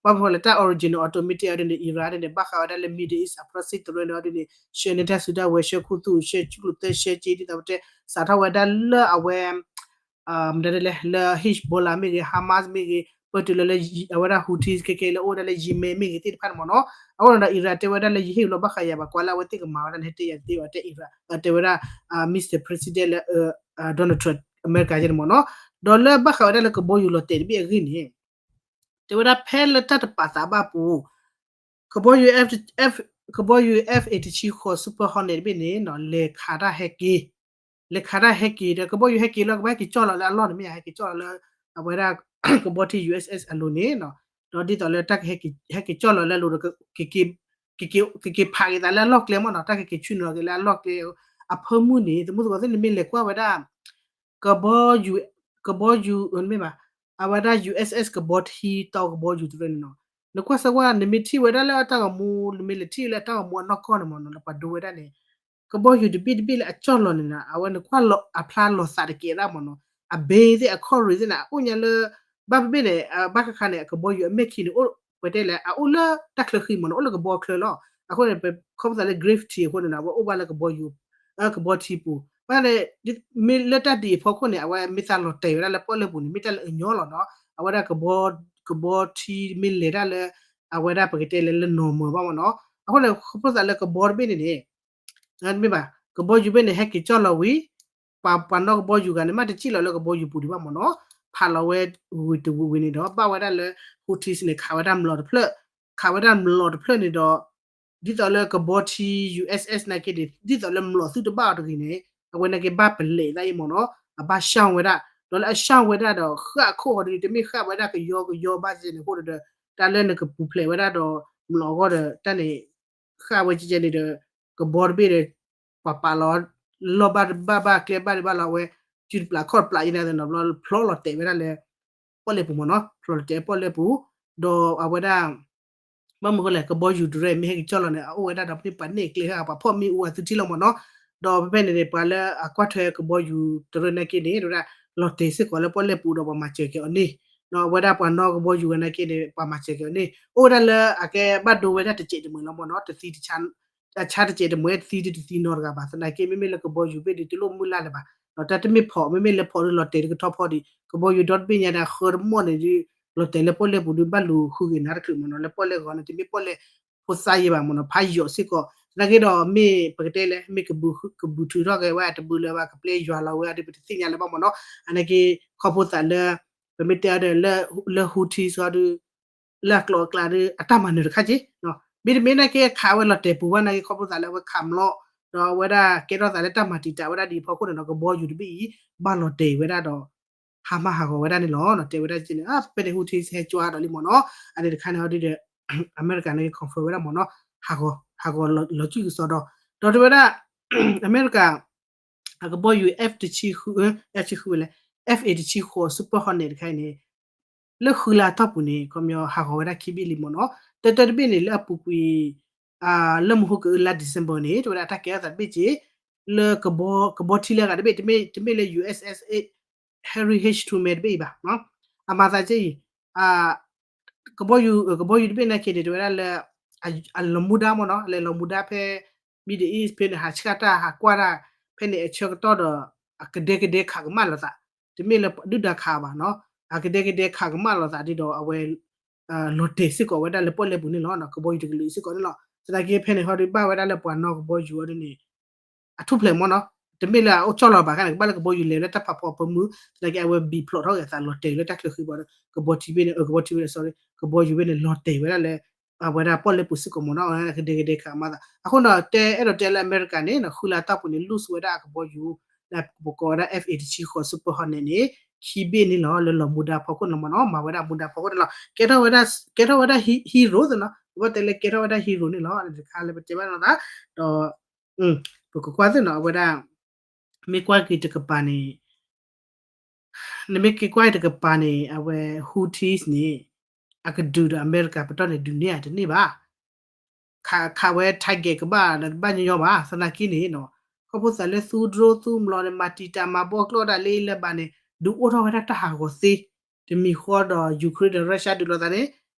ဘၣ်မနုၤဃိလဲၣ် တၢ် original automatic အီၤဒ်န့ၣ် Iran ဒ်န့ၣ် ဘၣ်ဃးဝဲဒၣ်လၢ Middle East အ proxy တရၢန့ၣ်အီၤဒ်န့ၣ် ဆှၢန့ၢ်တၢ်စုတၢ်ဝဲၤ ဆှၢခူသူၣ် ဆှၢကၠူကလုာ်သၢ ဆှၢက့ ဒ်သိးပတဲ စးထီၣ်ဝဲဒၣ်လၢအဝဲ မတၤဒ်လဲၣ် လၢ Hezbollah မ့ၢ်ဂ့ၤ Hamas မ့ၢ်ဂ့ၤ ပတုၤလၢလၢ အဝဲဒၣ် Houthis ခဲခဲလၢအိၣ်ဝဲဒၣ်လၢ Yemen မ့ၢ်ဂ့ၤသ့ၣ်တဖၣ်န့ၣ်မ့ၢ်နီၤ အဃိန့ၣ်ဒီး Iran တဲဝဲဒၣ်လၢယဟ့ၣ်ဝံၤလီၤ ဘၣ်ဃးယၤဘၣ် ကွၢ်လၢအဝဲသ့ၣ်ကမၤဝဲဒၣ်န့ၣ် ဟဲတဲယၤတသ့ဘၣ် တဲ Iran တဲဝဲဒၣ် Mister President လၢ Donald Trump အမဲရကၤယဲန့ၣ်မ့ၢ်နီၤ ဒီးလၢဘၣ်ဃးဝဲဒၣ်လၢကဘီယူၤလီၤတဲာ်တဘ့ၣ်အဂ့ၢ်န့ၣ် တဲဝဲဒၣ်ဖဲလၢတၢ်တပာ်သးဘၣ်ပူၤ ကဘီယူၤ F ကဘီယူၤ F တဆံဃိး Super Hornet တဘ့ၣ်န့ၣ် လဲၤခးတၢ်ဟဲက့ၤ လဲၤခးတၢ်ဟဲက့ၤဒီး ကဘီယူၤဟဲက့ၤလီၤ ကဘၣ်ဟဲက့ၤကၠီၣ်လီၤလၢအလီၢ်န့ၣ်မ့ၢ်ဧါ ဟဲက့ၤကၠီၣ်လီၤလၢ အဝဲဒၣ် ကဘီထံ ယူၣ်အၣ်အၣ်အလိၤန့ၣ် ဒီးဒ်သိးလၢတၢ်ကဟဲက့ၤကၠီၣ်လီၤလၢအလိၤဒီး ကက့ၤဖးက့ၤသးလၢအလီၢ်ကျဲမ့ၢ်နီၤ တၢ်ကက့ၤဆူၣ်နီၤက့ၤလၢအလီၢ်ကျဲ အဖၢမုၢ်န့ၣ် သမူသကိးသ့ၣ်န့ၣ်မ့ၢ်လဲၤကွၢ်ဝဲဒၣ် ကဘီယူၤ ကဘီယူၤ မ့ၢ်ဘၣ် အဝဲဒၣ် ယူၣ်အၣ်အၣ် ကဘီထံတီကဘီယူၤတရၢန့ၣ်နီၤ နကွၢ်စၢၤကွၢ် နမ့ၢ်ထံၣ်ဝဲဒၣ်လၢအတၢ်ဂီၤမူ နမ့ၢ်လဲၤထံၣ်လၢအတၢ်ဂီၤမူအနီၢ်ကီၢ်န့ၣ်မ့ၢ်နီၤ လၢပှၤဒိဝဲဒၣ်န့ၣ် ကဘီယူၤတဘ့ၣ်တဘ့ၣ်လၢအကၠီၣ်လီၤန့ၣ်နီၤ အဝဲနကွၢ်အဖျါလီၤသးတကဲးဒၣ်မ့ၢ်နီၤ အဘ့သ့ၣ်အခီၣ်ရ့ၣ်သ့ၣ်န့ၣ် အအိၣ်ညါလၢ ဘၣ်ပဘ့ၣ်န့ၣ် ဘၣ်ခါခါန့ၣ် အကဘီယူၤအမဲၢ်ခံန့ၣ် အိၣ်ပတဲလဲၣ် အအိၣ်လၢတၢ်ချၢဃံမ့ၢ်နီၤ အိၣ်လၢကဘီချၢလီၤ အဃိန့ၣ် ခီဖျိသးလၢ gravity အဃိန့ၣ်နီၤ အဝဲအိၣ်ဘၣ်လၢကဘီယူၤ ကဘီထံပူၤ ဘၣ်န့ၣ် မ့ၢ်လၢတၢ်ဒ်အံၤအဖီခိၣ်န့ၣ် အဝဲမ့ၢ်သးလီၤတဲာ်ဝဲဒၣ်လၢပီၣ်လဲၣ်ပူၤန့ၣ် မ့ၢ်တၢ်လၢအညီလီၤနီၤ အဝဲဒၣ် ကဘီထံမ့ၢ်လဲၤတၢ်လၢ အဝဲဒၣ်ပကတဲလၢလၢနီၢ်မၢၤဘၣ်မ့ၢ်နီၤ အဃိန့ၣ် ခီဖျိသးလၢကဘီတဘ့ၣ်န့ၣ်န့ၣ် မ့ၢ်ဘၣ် ကဘီယူၤဘ့ၣ်န့ၣ် ဟဲက့ၤကၠီၣ်လီၤဝံၤ ပှၤ ပှၤနီၣ်ကဘီယူၤဂၤန့ၣ် မ့ၢ်တစံၣ်လီၤလၢကဘီယူၤပူၤဒံးဘၣ်မ့ၢ်နီၤ ဖးလီၤဝဲဝံၤတဝံၤဝံၤန့ၣ်ဒီး ဘၣ်ဝဲဒၣ်လၢ Houthis န့ၣ် ခးဝဲဒၣ်မျိာ်တဖျၢၣ် ခးဝဲဒၣ်မျိာ်တဖျၢၣ်န့ၣ်ဒီး ဒ်သိးလၢကဘီထံ ယူၣ်အၣ်အၣ် နာ်က့န့ၣ် ဒ်သိးလၢမျိာ်သုတဘၣ်အီၤတဂ့ၤန့ၣ် အဝဲနာ်က့ဘၣ်ပလဲးသးအံၤမ့ၢ်နီၤ အဘၣ်ရှၢၣ်ဝဲဒၣ် ဒီးလၢအရှၢၣ်ဝဲဒၣ်ဒီး ဃၣ်အခိၣ်ဃီဒီး တမ့ၢ်ဃၣ်ဝဲဒၣ်ကယီကယီဘၣ်စဲန့ၣ်အဃိဒီး တၢ်လၢနကပူၤဖျဲးဝဲဒၣ်ဒီး မျိာ်အဂီၢ်ဒီး တၢ်န့ၣ် ဃၣ်ဝဲကဲကဲန့ၣ်ဒီး ကဘီတဘ့ၣ်ဒီး ပှၤပာ်လီၤ လီၢ်ဘၣ်ဘၣ်ဘၣ်ကျဲဘၣ်ဒံးဘၣ်လီၤ အဝဲ စုတပျးခီၣ်တပျးအံၤန့ၣ်နီၤ ဘျီဖျီလီၤတဲာ်ဝဲဒၣ်လၢ ပီၣ်လဲၣ်ပူၤမ့ၢ်နီၤ ဖျီလီၤတဲာ်ပီၣ်လဲၣ်ပူၤ ဒီးအဝဲဒၣ် ဘၣ်မနုၤဃိလဲၣ် ကဘီယူၤတရၢမ့ၢ်ဟဲက့ၤကၠီၣ်လီၤန့ၣ် အအိၣ်ဝဲဒၣ်ဒီးမ့ၢ်ပှၤန့ၢ်ကျဲဃာ်ပှၤဖီၣ်မ့ၣ်အူအသုထံလီၤမ့ၢ်နီၤ ဒီးဖဲဖဲန့ၣ်န့ၣ် ပှၤလၢအကွၢ်ထွဲကဘီယူၤတရၢနာ်က့န့ၣ် ဝဲဒၣ် လီၤတဲာ်စ့ၢ်ကီးလၢပီၣ်လဲၣ်ပူၤဒီးပှၤမၤစၢၤက့ၤအီၤန့ၣ် ဒီးအဝဲဒၣ်ပှၤနီၣ်ကဘီယူၤဝဲနာ်က့န့ၣ် ပှၤမၤစၢၤက့ၤအီၤန့ၣ် အိၣ်ဝဲဒၣ်လၢအကဲဘၣ်ဒိဝဲဒၣ်တစဲးတမှဲၤလီၤမ့ၢ်နီၤ တသံတဆါ အဆါတစဲးတမှဲၤ တသံဒုတသံနီတဂၤဘၣ် သနာ်က့ မ့မ့ၢ်လၢကဘီယူၤဘ့ၣ်ဒီး တလိၣ်မုၢ်လၢ်လၢၤဘၣ် ဒီးတၢ်တမ့ၢ် ဖီး မ့မ့ၢ်လၢဖီးဒီးလီၤတဲာ်တကထီဖီဒံး ကဘီယူၤဒီတဘ့ၣ်ညါဒီး ဃၢတမီၢ်န့ၣ်ဒီး လီၤတဲာ်လၢပီၣ်လဲၣ်ပူၤဒီး ဘၣ်လူၤဃုဂ့ၤနၤတချုးမ့ၢ်နီၤ လၢပီၣ်လဲၣ်ဂီၤန့ၣ် တမ့ၢ်ပီၣ်လဲၣ်ဖိသၣ်ယဲဘၣ်မ့ၢ်နီၤ ဖးယိာ်စ့ၢ်ကီး သနာ်က့ဒီး မ့ၢ်ပကတဲလဲၣ် မ့ၢ်ကဘုးထုးထီၣ်က့ၤဝဲတဘုးလၢၤဘၣ် ကပျဲယွၤလီၤဝဲဒီး ပတသ့ၣ်ညါလၢၤဘၣ်မ့ၢ်နီၤ အနာ်က့ ခီဖျိသးလၢ ပမ့ၢ်တဲအီၤဒီး လၢ Houthi စီဒီး လၢအကျိၤအကျဲဒီး အတၢ်မၤနၢၤတခါက့ မ့တမ့ၢ်နာ်က့ ခးဝဲလီၤတဲာ်ပူၤဘၣ်နာ်က့ ခီဖျိသးလၢအဝဲခးမျိာ် ဒီးအဝဲဒၣ်ကဲထီၣ်သးလၢတၢ်မၤတံာ်တာ်ဝဲဒၣ်ဒ်အံၤအဖီခိၣ်န့ၣ်ဒီး ကဘီယူၤတဘ့ၣ်အံၤ ဘၣ်လီၤတဲာ်ဝဲဒၣ်ဒီး ဟါမၢ်ဟးဂီၤဝဲဒၣ်န့ၣ်လီၤ တဲဝဲဒၣ်က့န့ၣ် ဖဲန့ၣ် Houthi ဟဲကၠီဒီးလံမ့ၢ်နီၤ အန့ၣ်တခါန့ၣ်ဟီဒ်ဒီး အမဲရကၤန့ၣ် confirm ဝဲဒၣ်မ့ၢ်နီၤ ဟးဂီၤ ဟးဂီၤလီၤစုကစီဒီး ဒီးတဲဝဲဒၣ် အမဲရကၤ အကဘီယူၤ F တဆံဃု F တဆံဃုဝဲလဲၣ် F တဆံဃိး Super Hornet တခါအံၤန့ၣ် လၢဃုလါအတီၢ်ပူၤန့ၣ် ခီပညီဟးဂီၤဝဲဒၣ်ခံဘ့ၣ်လံမ့ၢ်နီၤ တၢတၢတဘ့ၣ်န့ၣ် လၢအပူၤကွံာ် လၢမဟါကအုလါ December န့ၣ် တဲဝဲဒၣ်တၢ်ကဲထီၣ်သးတဘ့ၣ်က့ၤ လၢကဘီထံလၢအဂၤတဘ့ၣ် တမ့ၢ်လၢ U S S Harry H Truman တဘ့ၣ်အံၤဘၣ်. အမၤသးကဲအံၤ ကဘီယူၤ ကဘီယူၤတဘ့ၣ်နာ်က့န့ၣ် တဲဝဲဒၣ်လၢ အလီၤမူဒါမ့ၢ်နီၤ လဲၤလီၤမူဒါဖဲ Middle East ဖဲန့ၣ် ဟးဆှၣ်တၢ်ဟးကွၢ်တၢ် ဖဲန့ၣ်အဆၢကတီၢ်ဒီး အကဒဲကဒဲခးကမၣ်လိာ်သး တမ့ၢ်လၢဒုၣ်ဒါခးဘၣ်နီၤ အကဒဲကဒဲခးကမၣ်လိာ်သးဒ်ဒီးအဝဲ လီၤတဲာ်စ့ၢ်ကီးဝဲဒၣ်လၢပီၣ်လဲၣ်ပူၤန့ၣ်လီၤ. ကဘီယူၤတကလုာ်စ့ၢ်ကီးန့ၣ်လီၤ. သနာ်က့ဖဲန့ၣ်ဟီဒီးဘၣ်ဝဲဒၣ်လၢပှၤနီၣ်ကဘီယူၤအီၤဒ်န့ၣ် အထူၣ်ဖျဲးမ့ၢ်နီၤ တမ့ၢ်လၢအအိၣ်ကၠီၣ်လီၤဘၣ်ခါန့ၣ် ကဘၣ်လၢကဘီယူၤလဲၤလၢတၢ်ဖးဖီအဖၢမုၢ် သနာ်က့အဝဲဘံၣ်ဖျိးထီၣ်က့ၤအသးလီၤတဲာ်လၢတၢ်ချၢဃံဘီဒီး ကဘီထံဘ့ၣ်န့ၣ် ကဘီထံဘ့ၣ်န့ၣ် sorry ကဘီယူၤဘ့ၣ်န့ၣ် လီၤတဲာ်ဝဲဒၣ်လၢ အဝဲဒၣ်ပီၣ်လဲၣ်ပူၤစ့ၢ်ကီးမ့ၢ်နီၤ အဝဲဒၣ်ကဒဲကဒဲခးကမၣ်သး အဃိဒီးတဲအဲၣ်ဒိးတဲလၢအမဲရကၤန့ၣ် ဃုလါတီၢ်ပူၤန့ၣ် lose ဝဲဒၣ်အကဘီယူၤ လၢပကိးဝဲဒၣ် F eighty-three Super Hornet န့ၣ် ခံဘ့ၣ်န့ၣ်လီၤ လၢလီၤမူဒါဖီခိၣ်န့ၣ်လီၤမ့ၢ်နီၤ မၤဝဲဒၣ်မူဒါဖီခိၣ်န့ၣ်လီၤ ကဲထီၣ်ဝဲဒၣ် ကဲထီၣ်ဝဲဒၣ် hero သ့ၣ်နီၤ ကဘၣ်တဲလၢကဲထီၣ်ဝဲဒၣ် hero န့ၣ်လီၤ တခါလၢပတဲဘၣ်နီၤသး ဒီး ပကကွၢ်သ့ၣ်နီၤ အဝဲဒၣ် မ့ၢ်ကွၢ်က့ၤတကပၤန့ၣ် နမ့ၢ်က့ၤကွၢ်က့ၤတကပၤန့ၣ် အဝဲ Houthis န့ၣ် အကဒုးဒီးအမဲရကၤပတီၢ်န့ၣ် ဒုးနဲၣ်ဧါတန့ၢ်ဘၣ် ခးဝဲ target ကဘၣ်ဒီးတဘၣ်ညီညီဘၣ် သနာ်က့န့ၣ်နီၤ ခီဖျိသးလၢသူ drone သူ မျီန့ၣ် မၤတံာ်တာ်မၤဘီကျိၣ်ဒၣ်လၢလၢဘၣ်န့ၣ် ဒုးအိၣ်ထီၣ်ဝဲဒၣ်တၢ်ဟးဂီၤသ့ တမံၤဃီဒီး Ukraine ဒီး Russia ဒုးလိာ်သးန့ၣ်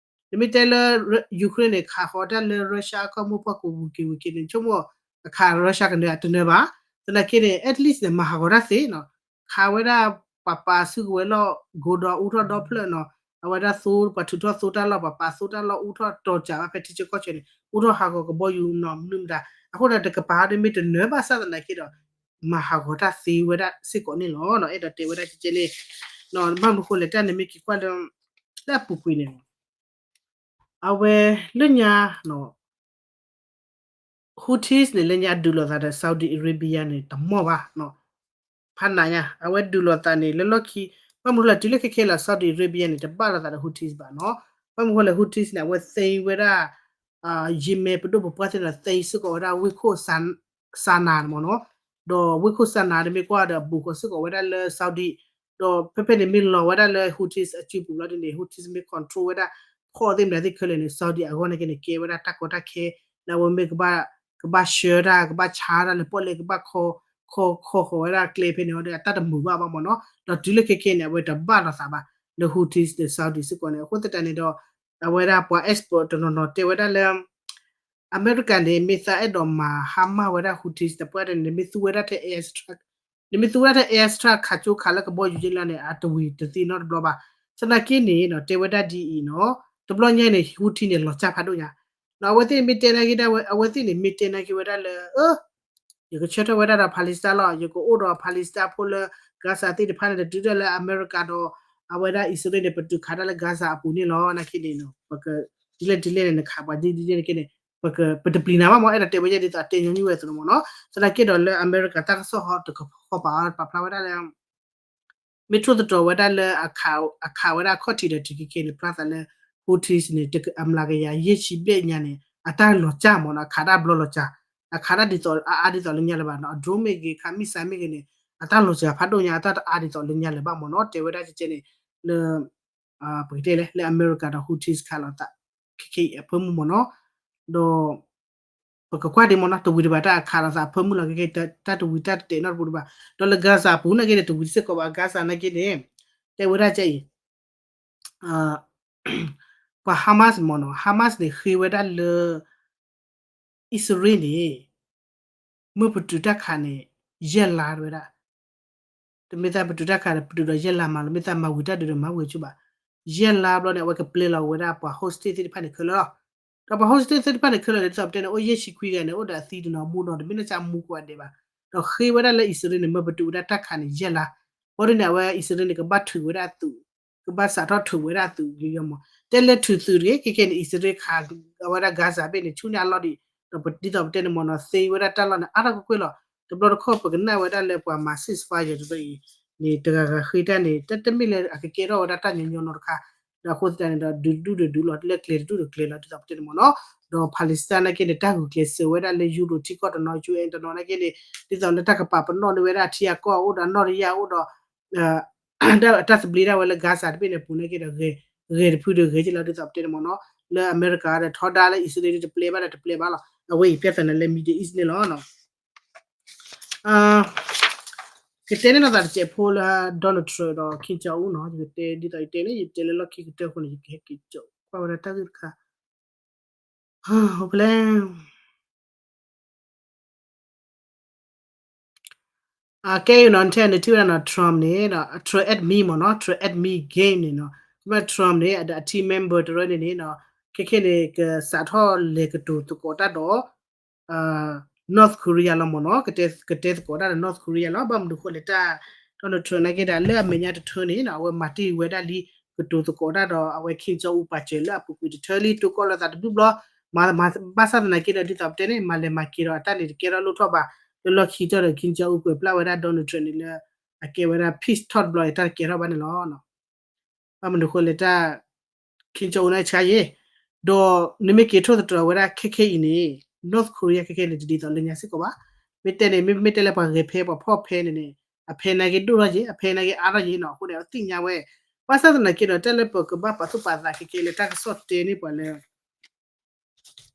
နမ့ၢ်တဲလၢ Ukraine န့ၣ် ခးဃီၤတၢ်လၢ Russia အကီၢ်မိၢ်ပှၢ်ကိးဝံၤက့ၤဝံၤက့ၤန့ၣ် ဆိကမိၣ်အခး Russia ကနၢၤအတနၢၤဘၣ် သနာ်က့န့ၣ် at least န့ၣ် မၤဟးဂီၤတၢ်သ့နီၤ ခးဝဲဒၣ်ပှၤပာ်စုကဝဲၤလီၢ် ကိဒီးအူထီၣ်ဒီဖျၢၣ်နီၤ အဝဲဒၣ်သိ ပှၤထုးထီၣ်သိတၢ်လီၢ် ပှၤပာ်သိတၢ်လီၢ်အူထီၣ်တီၤစၢ်ဘၣ်ဖဲထံဆၢကီၢ်ဆၢန့ၣ် အူထီၣ်ဟးဂီၤကဘီယူၤနီၤမနုၤမတၤ အဃိဒီးတကပၤဒ်မ့ၢ်တနၢၤဘၣ်ဆၣ်သနာ်က့ဒီး မၤဟးဂီၤတၢ်သ့ဝဲဒၣ်စ့ၢ်ကီးန့ၣ်လီၤ. အဲၣ်ဒိးတဲဝဲဒၣ်ကဲကဲန့ၣ် ဘၣ်မနုၤဃိလဲၣ် တၢ်န့ၣ်မ့ၢ်က့ၤကွၢ်လၢ လၢအပူၤကွံာ်န့ၣ် အဝဲလၢညါ Houthis န့ၣ် လၢညါဒုးလိာ်သးဒီး Saudi Arabia န့ၣ် တမီၢ်ဘၣ် ဖးနးညါ အဝဲဒုးလိာ်သးန့ၣ် လၢလီၢ်ခံ ဘၣ်မနုၤလၢတုၤလၢခဲခဲလၢာ် Saudi Arabia န့ၣ် တဘၣ်လိာ်သးဒီး Houthis ဘၣ်နီၤ ဘၣ်မနုၤဃိလဲၣ် Houthis န့ၣ် အဝဲသ့ဝဲဒၣ် ယံၤမဲာ်ပဒိၣ်ပပှၢ်သ့ၣ်ဒီး သ့စ့ၢ်ကီးဝဲဒၣ်ဝ့ၢ်ခိၣ် Sanaa မ့ၢ်နီၤ ဒီးဝ့ၢ်ခိၣ် Sanaa န့ၣ်မ့ၢ်ကွၢ်ဒီး အဘူးဃီၤစ့ၢ်ကီးဝဲဒၣ်လၢ Saudi ဒီးဖဲဖဲန့ၣ်မ့ၢ်လီၤဝဲဒၣ်လၢ Houthis အစုပူၤလီၤဒ်န့ၣ် Houthis မ့ၢ် control ဝဲဒၣ် ဖီၣ်သ့ၣ်မတၤသ့ၣ်ခဲလၢာ်န့ၣ် Saudi အဂီၢ်နာ်က့န့ၣ် ကဲဝဲဒၣ်တၢ်ကီတၢ်ခဲ လၢအဝဲမ့ၢ်ကဘၣ် ကဘၣ်ဆှၢတၢ် ကဘၣ်ဆါတၢ်လၢပီၣ်လဲၣ် ကဘၣ်ခီ ခီ ခီဃီၤဝဲဒၣ်ကျဲဖဲန့ၣ်ဒီး အတၢ်တမုာ်ဘၣ်ဘၣ်မ့ၢ်နီၤ ဒီးတုၤလၢခဲခဲန့ၣ် အဝဲတဘၣ်လိာ်သးဘၣ် လၢ Houthis ဒီး Saudi စ့ၢ်ကီးန့ၣ် အဃိသတးန့ၣ်ဒီး အဝဲဒၣ်ပှၤ expert တနီၤနီၤတဲဝဲဒၣ်လၢ အမဲရကၤန့ၣ် မ့ၢ်သးအဲၣ်ဒိးမၤဟါမၢ်ဝဲဒၣ် Houthis တပှၢ်တၢ်န့ၣ် နမ့ၢ်သူဝဲဒၣ်ထဲ airstrike နမ့ၢ်သူဝဲဒၣ်ထဲ airstrike ခးကၠိခးလၢကဘီယူၤက့လီၤန့ၣ် အတဝံၤတသ့နီတဘျီဘၣ်. သနာ်က့န့ၣ်နီၤ တဲဝဲဒၣ်ဒ်အံၤနီၤ တဘျီညါန့ၣ် Houthi န့ၣ် လီၤစၢ်ဖးဒိၣ်ညါ နီၤ အဝဲသ့ၣ်မ့ၢ်တဲနာ်က့ အဝဲသ့ၣ်န့ၣ် မ့ၢ်တဲနာ်က့ဝဲဒၣ်လၢ အၢ ယကဆၢထၢၣ်ဝဲဒၣ်ဒီး Palestine လီၤ ယကအိၣ်ဒီး Palestine ဖိလၢ Gaza သ့ၣ်တဖၣ်န့ၣ် တတုၤဒၣ်လၢအမဲရကၤဒီး အဝဲဒၣ်အံၣ်စရ့လးန့ၣ် ပတုာ်ခးတၢ်လၢ Gaza အပူၤန့ၣ်လီၤ နာ်က့န့ၣ်နီၤ ပက ဒ်လဲၣ်ဒ်လဲၣ်န့ၣ် နခးပှၤဒ်ဒ်လဲၣ်နာ်က့န့ၣ် ပတပျံၤနၤဘၣ်မ့ၢ် အဲၣ်ဒိးတဲဝဲဒ်သိးအတဲညီနုၢ်ဝဲအသိးန့ၣ်မ့ၢ်နီၤ သနာ်က့ဒီးလၢအမဲရကၤတၢ်ကစီၣ်ဟီတကဖီပာ်အီၤပာ်ဖျါဝဲဒၣ်လၢ မ့ၢ်ထိၣ်သတြီၤဝဲဒၣ်လၢ အခးဝဲဒၣ်ခီၣ်ထံးဒီးထံးခဲကဲန့ၣ် ဖျါသးလၢ Houthis န့ၣ် အမျးကယၤယဲၢ်ဆံဘျဲၣ်ညါန့ၣ် အတၢ်လီၤစၢ်မ့ၢ်နီၤ အခးတၢ်ဘျီလီၤစၢ် အခးတၢ်ဒ်သိးအါအါဒ်သိးလၢညါလၢၤဘၣ်နီၤ အ drone မ့ၢ်ဂ့ၤ ခး missile မ့ၢ်ဂ့ၤန့ၣ် အတၢ်လီၤစၢ်ဖးဒိၣ်ညါ အတၢ်တအါဒ်သိးလၢညါလၢၤဘၣ်မ့ၢ်နီၤ တဲဝဲဒၣ်ကဲကဲန့ၣ် လၢ ပကတဲလဲၣ် လၢအမဲရကၤဒီး Houthis ခးလိာ်သး ခဲခဲအံၤအဖၢမုၢ်မ့ၢ်နီၤ ဒီး ပကကွၢ်ဒံးမ့ၢ်နီၤ တဝံၤတဘၣ်တၢ်အခးလိာ်သးအဖၢမုၢ်လီၤ ကဲကဲ တၢ်တဝံၤတၢ်တတဲာ်နီတပူၤတဘၣ် ဒီးလၢ Gaza အပူၤနာ်က့န့ၣ် တဝံၤစ့ၢ်ကီးဘၣ် Gaza နာ်က့န့ၣ် တဲဝဲဒၣ်ကဲအံၤ ပှၤ Hamas မ့ၢ်နီၤ Hamas န့ၣ် ဃ့ဝဲဒၣ်လၢ အံၣ်စရ့လးန့ၣ် မ့ၢ်ပတုာ်တၢ်ခးန့ၣ် ယဲၢ်လါဝဲဒၣ် တမ့ၢ်သးပတုာ်တၢ်ခးဒီး ပတုာ်ဒီးယဲၢ်လါမးလီၤ မ့ၢ်သးမၤဝံၤတၢ်ဒုးဒီးမၤဝံၤဆူၣ်ဘၣ် ယဲၢ်လါဘျီန့ၣ် အဝဲကပျဲလီၤဝဲဒၣ်ပှၤ hostage သ့ၣ်တဖၣ်န့ၣ်ခဲလၢာ်လီၤ ဒီးပှၤ hostage သ့ၣ်တဖၣ်န့ၣ်ခဲလၢာ်န့ၣ် ဒ်သိးပတဲန့ၣ် အိၣ်ယဲၢ်ဆံခွံဂၤန့ၣ် အိၣ်ဒီးအသံတနီၤမူနီၤ တမ့ၢ်လၢကမူကိးဂၤဒဲးဘၣ် ဒီးဃ့ဝဲဒၣ်လၢအံၣ်စရ့လးန့ၣ် မ့ၢ်ပတုာ်ဝဲဒၣ်တၢ်ခးန့ၣ် ယဲၢ်လါ ဘျီဒ်န့ၣ် အဝဲအံၣ်စရ့လးန့ၣ် ကဘၣ်ထုးဝဲဒၣ်အသုး ကဘၣ်စးထီၣ်ထုးဝဲဒၣ်အသုးယီၤယီၤမး တဲလၢထုးသုးတဂ့ၤ ခဲခဲန့ၣ် အံၣ်စရ့လးခးဝဲဒၣ် Gaza ဘ့ၣ်န့ၣ် ဆူညါအလီၢ်ဒံး ဒီးဒ်သိးပတဲန့ၣ်မ့ၢ်နီၤ သ့ဝဲဒၣ်တၢ်လီၢ်န့ၣ် အါထီၣ်ကွ့ၢ်ကွ့ၢ်လီၤ တဘျီတခီၣ်ပကနၣ်ဝဲဒၣ်လၢပှၤမၤ ceasefire တဖၣ်အံၤန့ၣ် တဂၤဂၤဃ့တၢ်န့ၣ် တမ့ၢ်လၢအကကဲထီၣ်ဝဲဒၣ်တၢ်ညီညီနီတခါ ဒီးအဃိသတးန့ၣ်ဒီး ဒုးတဒူၣ်ဒီးဒုးလီၤ လၢကျဲတဒူၣ်ဒီးကျဲလီၤ ဒ်သိးပတဲန့ၣ်မ့ၢ်နီၤ ဒီး Palestine နာ်က့န့ၣ် တၢ်ဂုာ်ကျဲးစၢးဝဲဒၣ်လၢ ယူရိၤထံကီၢ်တနီၤ ယူအ့ၣ် တနီၤနာ်က့န့ၣ် ဒ်သိးလၢတၢ်ကပာ်ပနီၣ်န့ၢ်ဝဲဒၣ်ထံအကီၢ်အိၣ်ဒီးနီၣ်တယၢ်အိၣ်ဒီး တၢ်သဘျ့ဒၣ်ဝဲလၢ Gaza တဘ့ၣ်န့ၣ်အပူၤနာ်က့ဒီး ဂဲၤတဖုဒီးဂဲၤက့လီၤ ဒ်သိးပတဲန့ၣ်မ့ၢ်နီၤ လၢအမဲရကၤဒီးထီဒါလၢအံၣ်စရ့လးတပျဲဘၣ်ဒီးတပျဲဘၣ်လီၤ အဝဲအံၤပြဿနာလၢ Middle East န့ၣ်လီၤ. ကတဲန့ၢ်လိာ်သးတစဲးဖိလၢ Donald Trump ဒီး Kim Jong Un နီၤ, ယကတဲဒ်သိးယတဲန့ၣ် ယတဲလၢလီၢ်ခံကတၢၢ်အဃိန့ၣ် ယကဟဲက့ၤကွၢ်ဝဲဒၣ်တၢ်ဂ့ၢ်တခါ, ဖဲလဲၣ် အကဲအံၤနီၤ ထဲန့ၣ်ထံၣ်ဝဲဒၣ်နီၤ Trump န့ၣ်ဒီး Trump at me မ့ၢ်နီၤ Trump at me game န့ၣ်နီၤ, မ့ၢ် Trump န့ၣ် ဒီးအ team member တရၢန့ၣ်န့ၣ်နီၤ ခဲခဲန့ၣ် ကစးထီၣ်လဲၤကတိၤသကိးတၢ်ဒီး North Korea လီၤမ့ၢ်နီၤ, ကတဲသကိးတၢ်ဒီး North Korea လီၤ. ဘၣ်မနုၤဃိလဲၣ်တၢ် Donald Trump နာ်က့ဒီး လၢအမဲာ်ညါတထၢန့ၣ်နီၤ အဝဲမၤတ့ၢ်ဝဲဒၣ်လံ ကတိၤသကိးတၢ်ဒီး အဝဲ Kim Jong Un ပာ်စၢၤလၢအပူၤကွံာ်တထၢလံ တိကိးလိာ်သးတဘျုးဘျီ မၤ မၤ ဘၣ်ဆၣ်သနာ်က့ဒီး ဒ်သိးပတဲန့ၣ် မၤလဲၤမၤက့ၤဒီးအတၢ်န့ၣ် တကဲထီၣ်လိၣ်ထီၣ်ဘၣ်, လၢလီၢ်ခံကတၢၢ်ဒီး Kim Jong Un ကွဲးပျၢ်ဝဲဒၣ် Donald Trump န့ၣ်လၢ အကဲဝဲဒၣ် peace talk တဘျီအံၤ တၢ်တကဲထီၣ်ဘၣ်န့ၣ်လီၤ. ဘၣ်မနုၤဃိလဲၣ်တၢ် Kim Jong Un န့ၣ်ဆါယဲ, ဒီးနမ့ၢ်က့ၤထိၣ်သတြီၤဝဲဒၣ်ခဲခဲအံၤန့ၣ် North Korea ခဲခဲန့ၣ် တဒ်သိးလၢညါစ့ၢ်ကီးဘၣ်. မ့ၢ်တဲန့ၣ် မ့မ့ၢ်တဲလၢပှၤဂဲၤဖဲပှၤဖီၣ်ဖဲန့ၣ်န့ၣ် အဖဲနာ်က့ဒိၣ်ထီၣ်ယဲ, အဖဲနာ်က့အါထီၣ်ယဲနီၤ, အဃိန့ၣ် အသ့ၣ်ညါဝဲ, ဘၣ်ဆၣ်သနာ်က့ဒီး တၢ်လၢပကဘၣ်ပာ်သူၣ်ပာ်သးခဲခဲလၢတၢ်ကစီၣ်တဲန့ၢ်ပှၤလၢ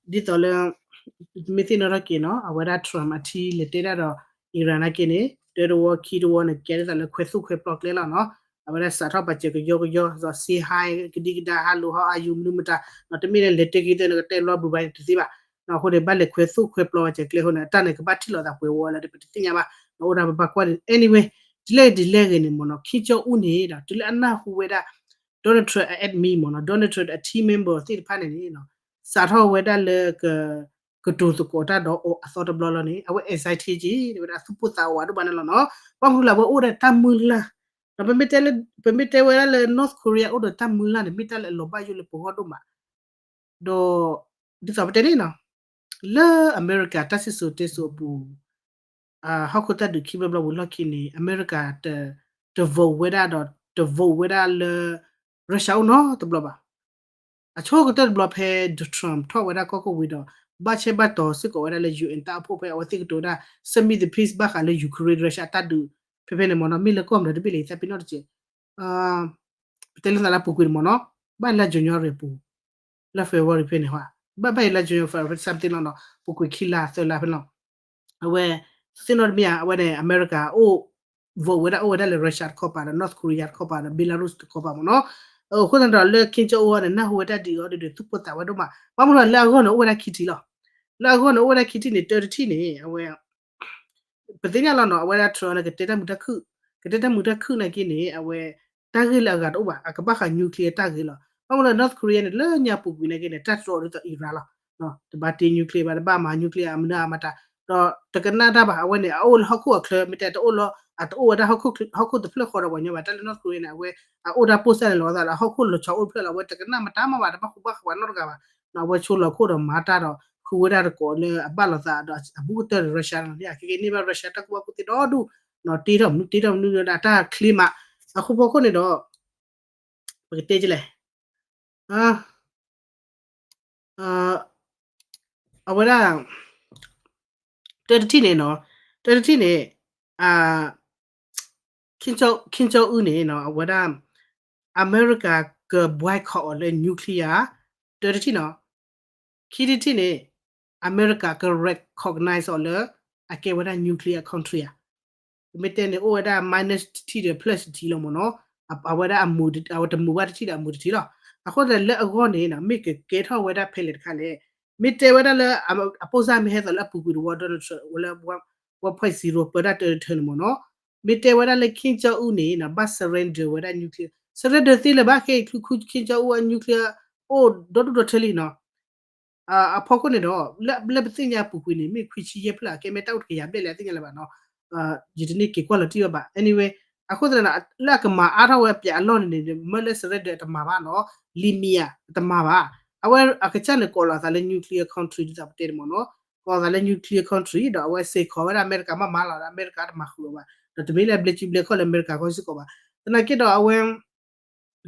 ဒ်သိးလၢ မ့ၢ်သ့ၣ်နီၣ်ထီၣ်က့ၤနီၤ အဝဲဒၣ် Trump အထံလဲၤတဲဒၣ်ဒီး Iran နာ်က့န့ၣ် တၢတဝီခံတဝီန့ၣ် ကဲဒ်သိးလၢခွဲးသူၣ်ခွဲးပျီကျဲလီၤနီၤ, အဝဲဒၣ်စးထီၣ်ပာ်စၢၤကယီကယီ ဒ်သိး say hi ကဒံကဒါ hello how are you မနုၤမတၤနီၤ, တမ့ၢ်လၢလဲၤတဲက့ၤသ့ၣ်န့ၣ် ကတဲဘျီဘူးဘၣ်တသ့ဘၣ်နီၤ, အဃိန့ၣ် ဘၣ်လဲၤခွဲးသူၣ်ခွဲးပျီဝဲစၢၤကျဲအဃိန့ၣ် အတၢ်န့ၣ်ကဘၣ်ထံၣ်လိာ်သးပှဲၤဝဲလၢ ပတသ့ၣ်ညါဘၣ်နီၤ, အိၣ်ဒၣ်ပဘၣ်ကွၢ်န့ၣ် anyway ဒ်လဲၣ်ဒ်လဲၣ်ဂ့ၤန့ၣ်မ့ၢ်နီၤ Kim Jong Un န့ၣ်ဒီး တုၤလၢအနၢ်ဟူဝဲဒၣ် Donald Trump အ admin မ့ၢ်နီၤ Donald Trump အ team member သ့ၣ်တဖၣ်န့ၣ်န့ၣ် စးထီၣ်ဝဲဒၣ်လၢ ကတိၤသကိးတၢ်ဒီးအီၤအသီတဘျီလီၤန့ၣ် အဝဲ excited က့ၤ ဝဲဒၣ်သူၣ်ပိၢ်သးဝးဒိၣ်ဘၣ်န့ၣ်လီၤနီၤ, ဘၣ်မနုၤလၢအဝဲအိၣ်ဒီးတၢ်မုၢ်လၢ်, ဒီး ပမ့ၢ်တဲဝဲဒၣ်လၢ North Korea အိၣ်ဒီးတၢ်မုၢ်လၢ်န့ၣ် မ့ၢ်တၢ်လၢအလီၤဘၣ်ယိၣ်လၢပဂီၢ်ဒိၣ်မး, ဒီး ဒ်သိးပတဲန့ၣ်နီၤ လၢအမဲရကၤတၢ်စံၣ်စိၤတဲစိၤအပူၤ ဟီၣ်ခိၣ်တၢ်ဒုးခံဘျီဘျီပူၤလီၢ်ခံန့ၣ် အမဲရကၤ တ vote ဝဲဒၣ်ဒီး တ vote ဝဲဒၣ်လၢ Russia အိၣ်နီတဘျီဘၣ်. အဆိကတၢၢ်တဘျီဖဲ Trump ထီၣ်ဝဲဒၣ်ကီၢ်ခိၣ်ဝံၤဒီး ဘၣ်ဆၢဘၣ်တီၤစ့ၢ်ကီးဝဲဒၣ်လၢ UN တၢ်အိၣ်ဖှိၣ်ဖဲအဝဲသ့ၣ်ကတိၤဝဲဒၣ် submit the peace ဘၣ်ဃးလၢ Ukraine Russia အတၢ်ဒုး ဖဲဖဲန့ၣ်မ့ၢ်နီၤ မ့ၢ်လၢကီၢ်မနုၤတဘ့ၣ်လဲၣ် ယသးပ့ၤနီၣ်တက့ၢ် ပတဲလိာ်သးလၢအပူၤကွံာ်န့ၣ်မ့ၢ်နီၤ ဘၣ်လၢ January အပူၤ လၢ February ဖဲန့ၣ်ဟါ ဘၣ်ဘၣ်အံၤလၢ January February something လီၤနီၤ ပူၤကွံာ်ခံလါသၢလါဖဲလီၤ အဝဲ သ့ၣ်နီၣ်တမ့ၢ်ဧါ အဝဲန့ၣ် အမဲရကၤအိၣ် vote ဝဲဒၣ်အိၣ်ဝဲဒၣ်လၢ Russia တခီပၤဒီး North Korea တခီပၤဒီး Belarus တခီပၤမ့ၢ်နီၤ အဃိသတးဒီးလၢ Kim Jong Un န့ၣ် နၢ်ဟူဝဲတၢ်ဒ်အံၤအီၤဒီး သူၣ်ပိၢ်သးဝးဒိၣ်မး ဘၣ်မနုၤလၢအဂီၢ်န့ၣ်အိၣ်ဝဲဒၣ်ခံထံၣ်လီၤ လၢအဂီၢ်န့ၣ်အိၣ်ဝဲဒၣ်ခံထံၣ်န့ၣ် တၢတထံၣ်န့ၣ် အဝဲ ပသ့ၣ်ညါလီၤနီၤ အဝဲဒၣ် Trump န့ၣ် ကတဲတၢ်မုာ်တၢ်ခုၣ် ကတဲတၢ်မုာ်တၢ်ခုၣ်နာ်က့န့ၣ် အဝဲ တၢ်ဂ့ၢ်လၢအဂၤတအိၣ်ဘၣ် အကဘၣ်ဃး nuclear တၢ်ဂ့ၢ်လီၤ ဘၣ်မနုၤလၢ North Korea န့ၣ် လၢညါပူၤကွံာ်နာ်က့န့ၣ် တၢ်တြီဒ်သိး Iran လီၤ တဘၣ်တ့ nuclear ဘၣ် တဘၣ်မၤ nuclear အမနုၤအမတၤ ဒီးတကနၣ်တၢ်ဘၣ် အဝဲန့ၣ် အအိၣ်လၢဟီၣ်ခိၣ်အချၢ မ့ၢ်တဲတအိၣ်လီၤ အတအိၣ်ဝဲဒၣ်ဟီၣ်ခိၣ်တဖျၢၣ်ဃီဒီးပှၤညီဘၣ် တၢ်လၢ North Korea န့ၣ် အဝဲ အအိၣ်ဒၣ်ပိၢ်စၢ်န့ၣ်လီၤသးလၢ ဟီၣ်ခိၣ်လီၤဆီအိၣ်တဖျၢၣ်လီၤ အဝဲတကနၣ်မတၤမးဘၣ် တဘၣ်ဃူဘၣ်ဃးပှၤနီတဂၤဘၣ် အဝဲဆိလီၤခိၣ်ဒီးမၤတၢ်ဒီး ဃုဝဲဒၣ်တကိးလၢအဘၣ်လိာ်သးဒီးအဘူးကတၢၢ်ဒီး Russia န့ၣ် ခဲကနံၣ်ဘၣ် Russia တၢ်ကူၣ်ဘၣ်ကူၣ်သ့ဒီဒူၣ် တ့ထီၣ်မနုၤတ့ထီၣ်မနုၤဒီးအတၢ်ချ့မး အဃိဖီခိၣ်န့ၣ်ဒီး ပကတဲကလဲၣ် အဝဲဒၣ် တၢတထံၣ်န့ၣ်နီၤ တၢတထံၣ်န့ၣ် Kim Jong Un န့ၣ်နီၤ အဝဲဒၣ် အမဲရကၤက boycott အီၤလၢ nuclear တၢတထံၣ်နီၤ ခံထံၣ်တထံၣ်န့ၣ် အမဲရကၤက recognize အီၤလၢ အကဲဝဲဒၣ် nuclear country ဧါ ပမ့ၢ်တဲန့ၣ် အိၣ်ဝဲဒၣ် minus တထံၣ်ဒီး plus တထံၣ်လီၤမ့ၢ်နီၤ အဝဲဒၣ်အမုာ် အဝဲတမုာ်ဘၣ်တထံၣ်ဒီးအမုာ်တထံၣ်လီၤ အဃိသတးလၢအဂီၢ်န့ၣ် မ့ၢ်ကကဲထီၣ်ဝဲဒၣ်ဖဲလဲၣ်တခါလဲၣ် မ့ၢ်တဲဝဲဒၣ်လၢ အပိၢ်စၢ်မ့ၢ်ဟဲသိးလၢအပူၤကွံာ်တဝီ Donald Trump ဝဲလၢ one point zero ပၢတၢ်တၢတထၢန့ၣ်မ့ၢ်နီၤ မ့ၢ်တဲဝဲဒၣ်လၢ Kim Jong Un န့ၣ် ဘၣ် surrender ဝဲဒၣ် nuclear surrender သ့လၢၤဘၣ် ခဲအံၤ Kim Jong Un အ nuclear အိၣ်ဒီဒူၣ်ဒီထၢလံနီၤ အဖီခိၣ်န့ၣ်ဒီး လၢပသ့ၣ်ညါပူၤကွံာ်န့ၣ် မ့ၢ်ခွံဆံယဲၢ်ဖျၢၣ် အကဲမ့ၢ်တၢ်အိၣ်တကယၤဘျဲၣ်လဲၣ် အသ့ၣ်ညါလၢၤဘၣ်နီၤ ယတန့ၢ်က့ၤကွၢ်လီၤတံၢ်ဝဲဘၣ် anyway အဃိသတးဒီး လၢအကမၤအါထီၣ်ဝဲပၠးအလီၢ်န့ၣ်န့ၣ် မၢလၢ surrender တမၤဘၣ်နီၤ လံမံၤဧါ တမၤဘၣ် အဝဲအကစၢ်န့ၣ် ကိးလီၤသးလၢ nuclear country ဒ်သိးပတဲန့ၣ်မ့ၢ်နီၤ ကိးသးလၢ nuclear country ဒီးအဝဲစ့ၢ်ကီးဝဲဒၣ် အမဲရကၤမးမၤလီၤဒီး အမဲရကၤတမၤဃုာ်အီၤဘၣ် ဒီးတမ့ၢ်လၢအဘျဲၣ်စုဘျဲၣ်ခီၣ်လၢအမဲရကၤကီၢ်စ့ၢ်ကီးဘၣ် သနာ်က့ဒီးအဝဲ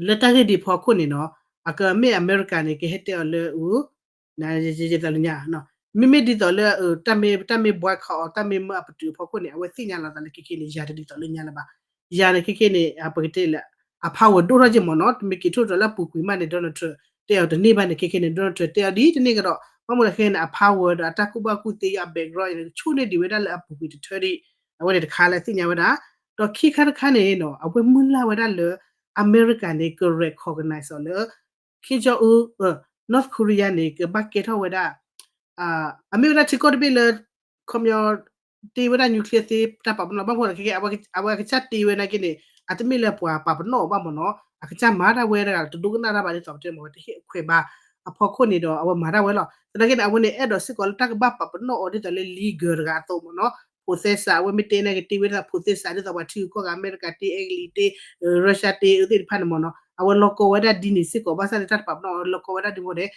လၢတၢ်ဂ့ၢ်ဒ်အံၤဖီခိၣ်န့ၣ်နီၤ အကမ့ၢ်အမဲရကၤန့ၣ် ကဟဲတဲအီၤလၢအူ ယသးလၢညါ မ့မ့ၢ်ဒ်သိးလၢ တၢ်မ့ၢ် တၢ်မ့ၢ် boycott အီၤ တၢ်မ့ၢ်မၢအပတုာ်အဖီခိၣ်န့ၣ် အဝဲသ့ၣ်ညါလီၤသးလၢခဲခဲန့ၣ် ယၤတဒ်သိးလၢညါလၢၤဘၣ်. ယၤန့ၣ်ခဲခဲန့ၣ် ပကတဲလၢ အ power ဒိၣ်ထီၣ်က့မ့ၢ်နီၤ တမ့ၢ်က့ၤထိၣ်ဒီးလၢအပူၤကွံာ်မးန့ၣ် Donald Trump တဲအီၤတန့ၢ်ဘၣ်န့ၣ် ခဲခဲန့ၣ် Donald Trump တဲအီၤဒ်တန့ၢ်ကဒီး ဘၣ်မနုၤလဲၣ်ခဲခဲန့ၣ် အ power ဒီးအတၢ်ကူၣ်ဘၣ်ကူၣ်သ့ အ background န့ၣ် ကဆိၣ်န့ၢ်ဒံးဝဲဒၣ်လၢအပူၤကွံာ်တထၢဒံး အဝဲန့ၣ်တခါလၢအသ့ၣ်ညါဝဲဒၣ်, ဒီးခံခါတခါန့ၣ်နီၤ အဝဲမုၢ်လၢ်ဝဲဒၣ်လၢ အမဲရကၤန့ၣ် က recognize အီၤလၢ Kim Jong Un, North Korea န့ၣ် ကဘၣ်ကဲထီၣ်ဝဲဒၣ် အမ့ၢ်ဝဲဒၣ်ထံကီၢ်တဘ့ၣ်လၢ ခီပညီ တ့ဝဲဒၣ် nuclear သ့တၢ်ပာ်ပနီၣ် ဘၣ်မနုၤလဲၣ် ခဲကဲ အဝဲအကစၢ်တ့ဝဲနာ်က့န့ၣ် အတမ့ၢ်လၢပှၤပာ်ပနီၣ်အီၤဘၣ်မ့ၢ်နီၤ, အကစၢ်မၤတၢ်ဝဲတဂၤ တဒိကနၣ်တၢ်ဘၣ်ဒ်သိးပတဲမ့ၢ် ဝဲတဟ့ၣ်အခွဲးဘၣ်အဖီခိၣ်န့ၣ်ဒီး အဝဲမၤတၢ်ဝဲလီၤ. သနာ်က့န့ၣ် အဝဲန့ၣ်အဲၣ်ဒိးစ့ၢ်ကီးလၢတၢ်ကဘၣ်ပာ်ပနီၣ်အီၤဒ်သိးလၢ legal တဂၤအသိးမ့ၢ်နီၤ, ဖိးသဲစး အဝဲမ့ၢ်တ့န့ၣ် ကတ့ဝဲဒ်သိးဖိးသဲစး ဒ်သိးပှၤထံဂုၤကီၢ်ဂၤ အမဲရကၤတ့ အဲကလံးတ့ Russia တ့ သ့ၣ်တဖၣ်န့ၣ်မ့ၢ်နီၤ, အဝဲလီၤကီဝဲဒၣ်ဒ်န့ၣ်စ့ၢ်ကီး ဘၣ်ဆၣ်န့ၣ် တၢ်တပာ်ပနီၣ်အီၤလီၤကီဝဲဒၣ်ဒ်မ့ၢ်န့ၣ်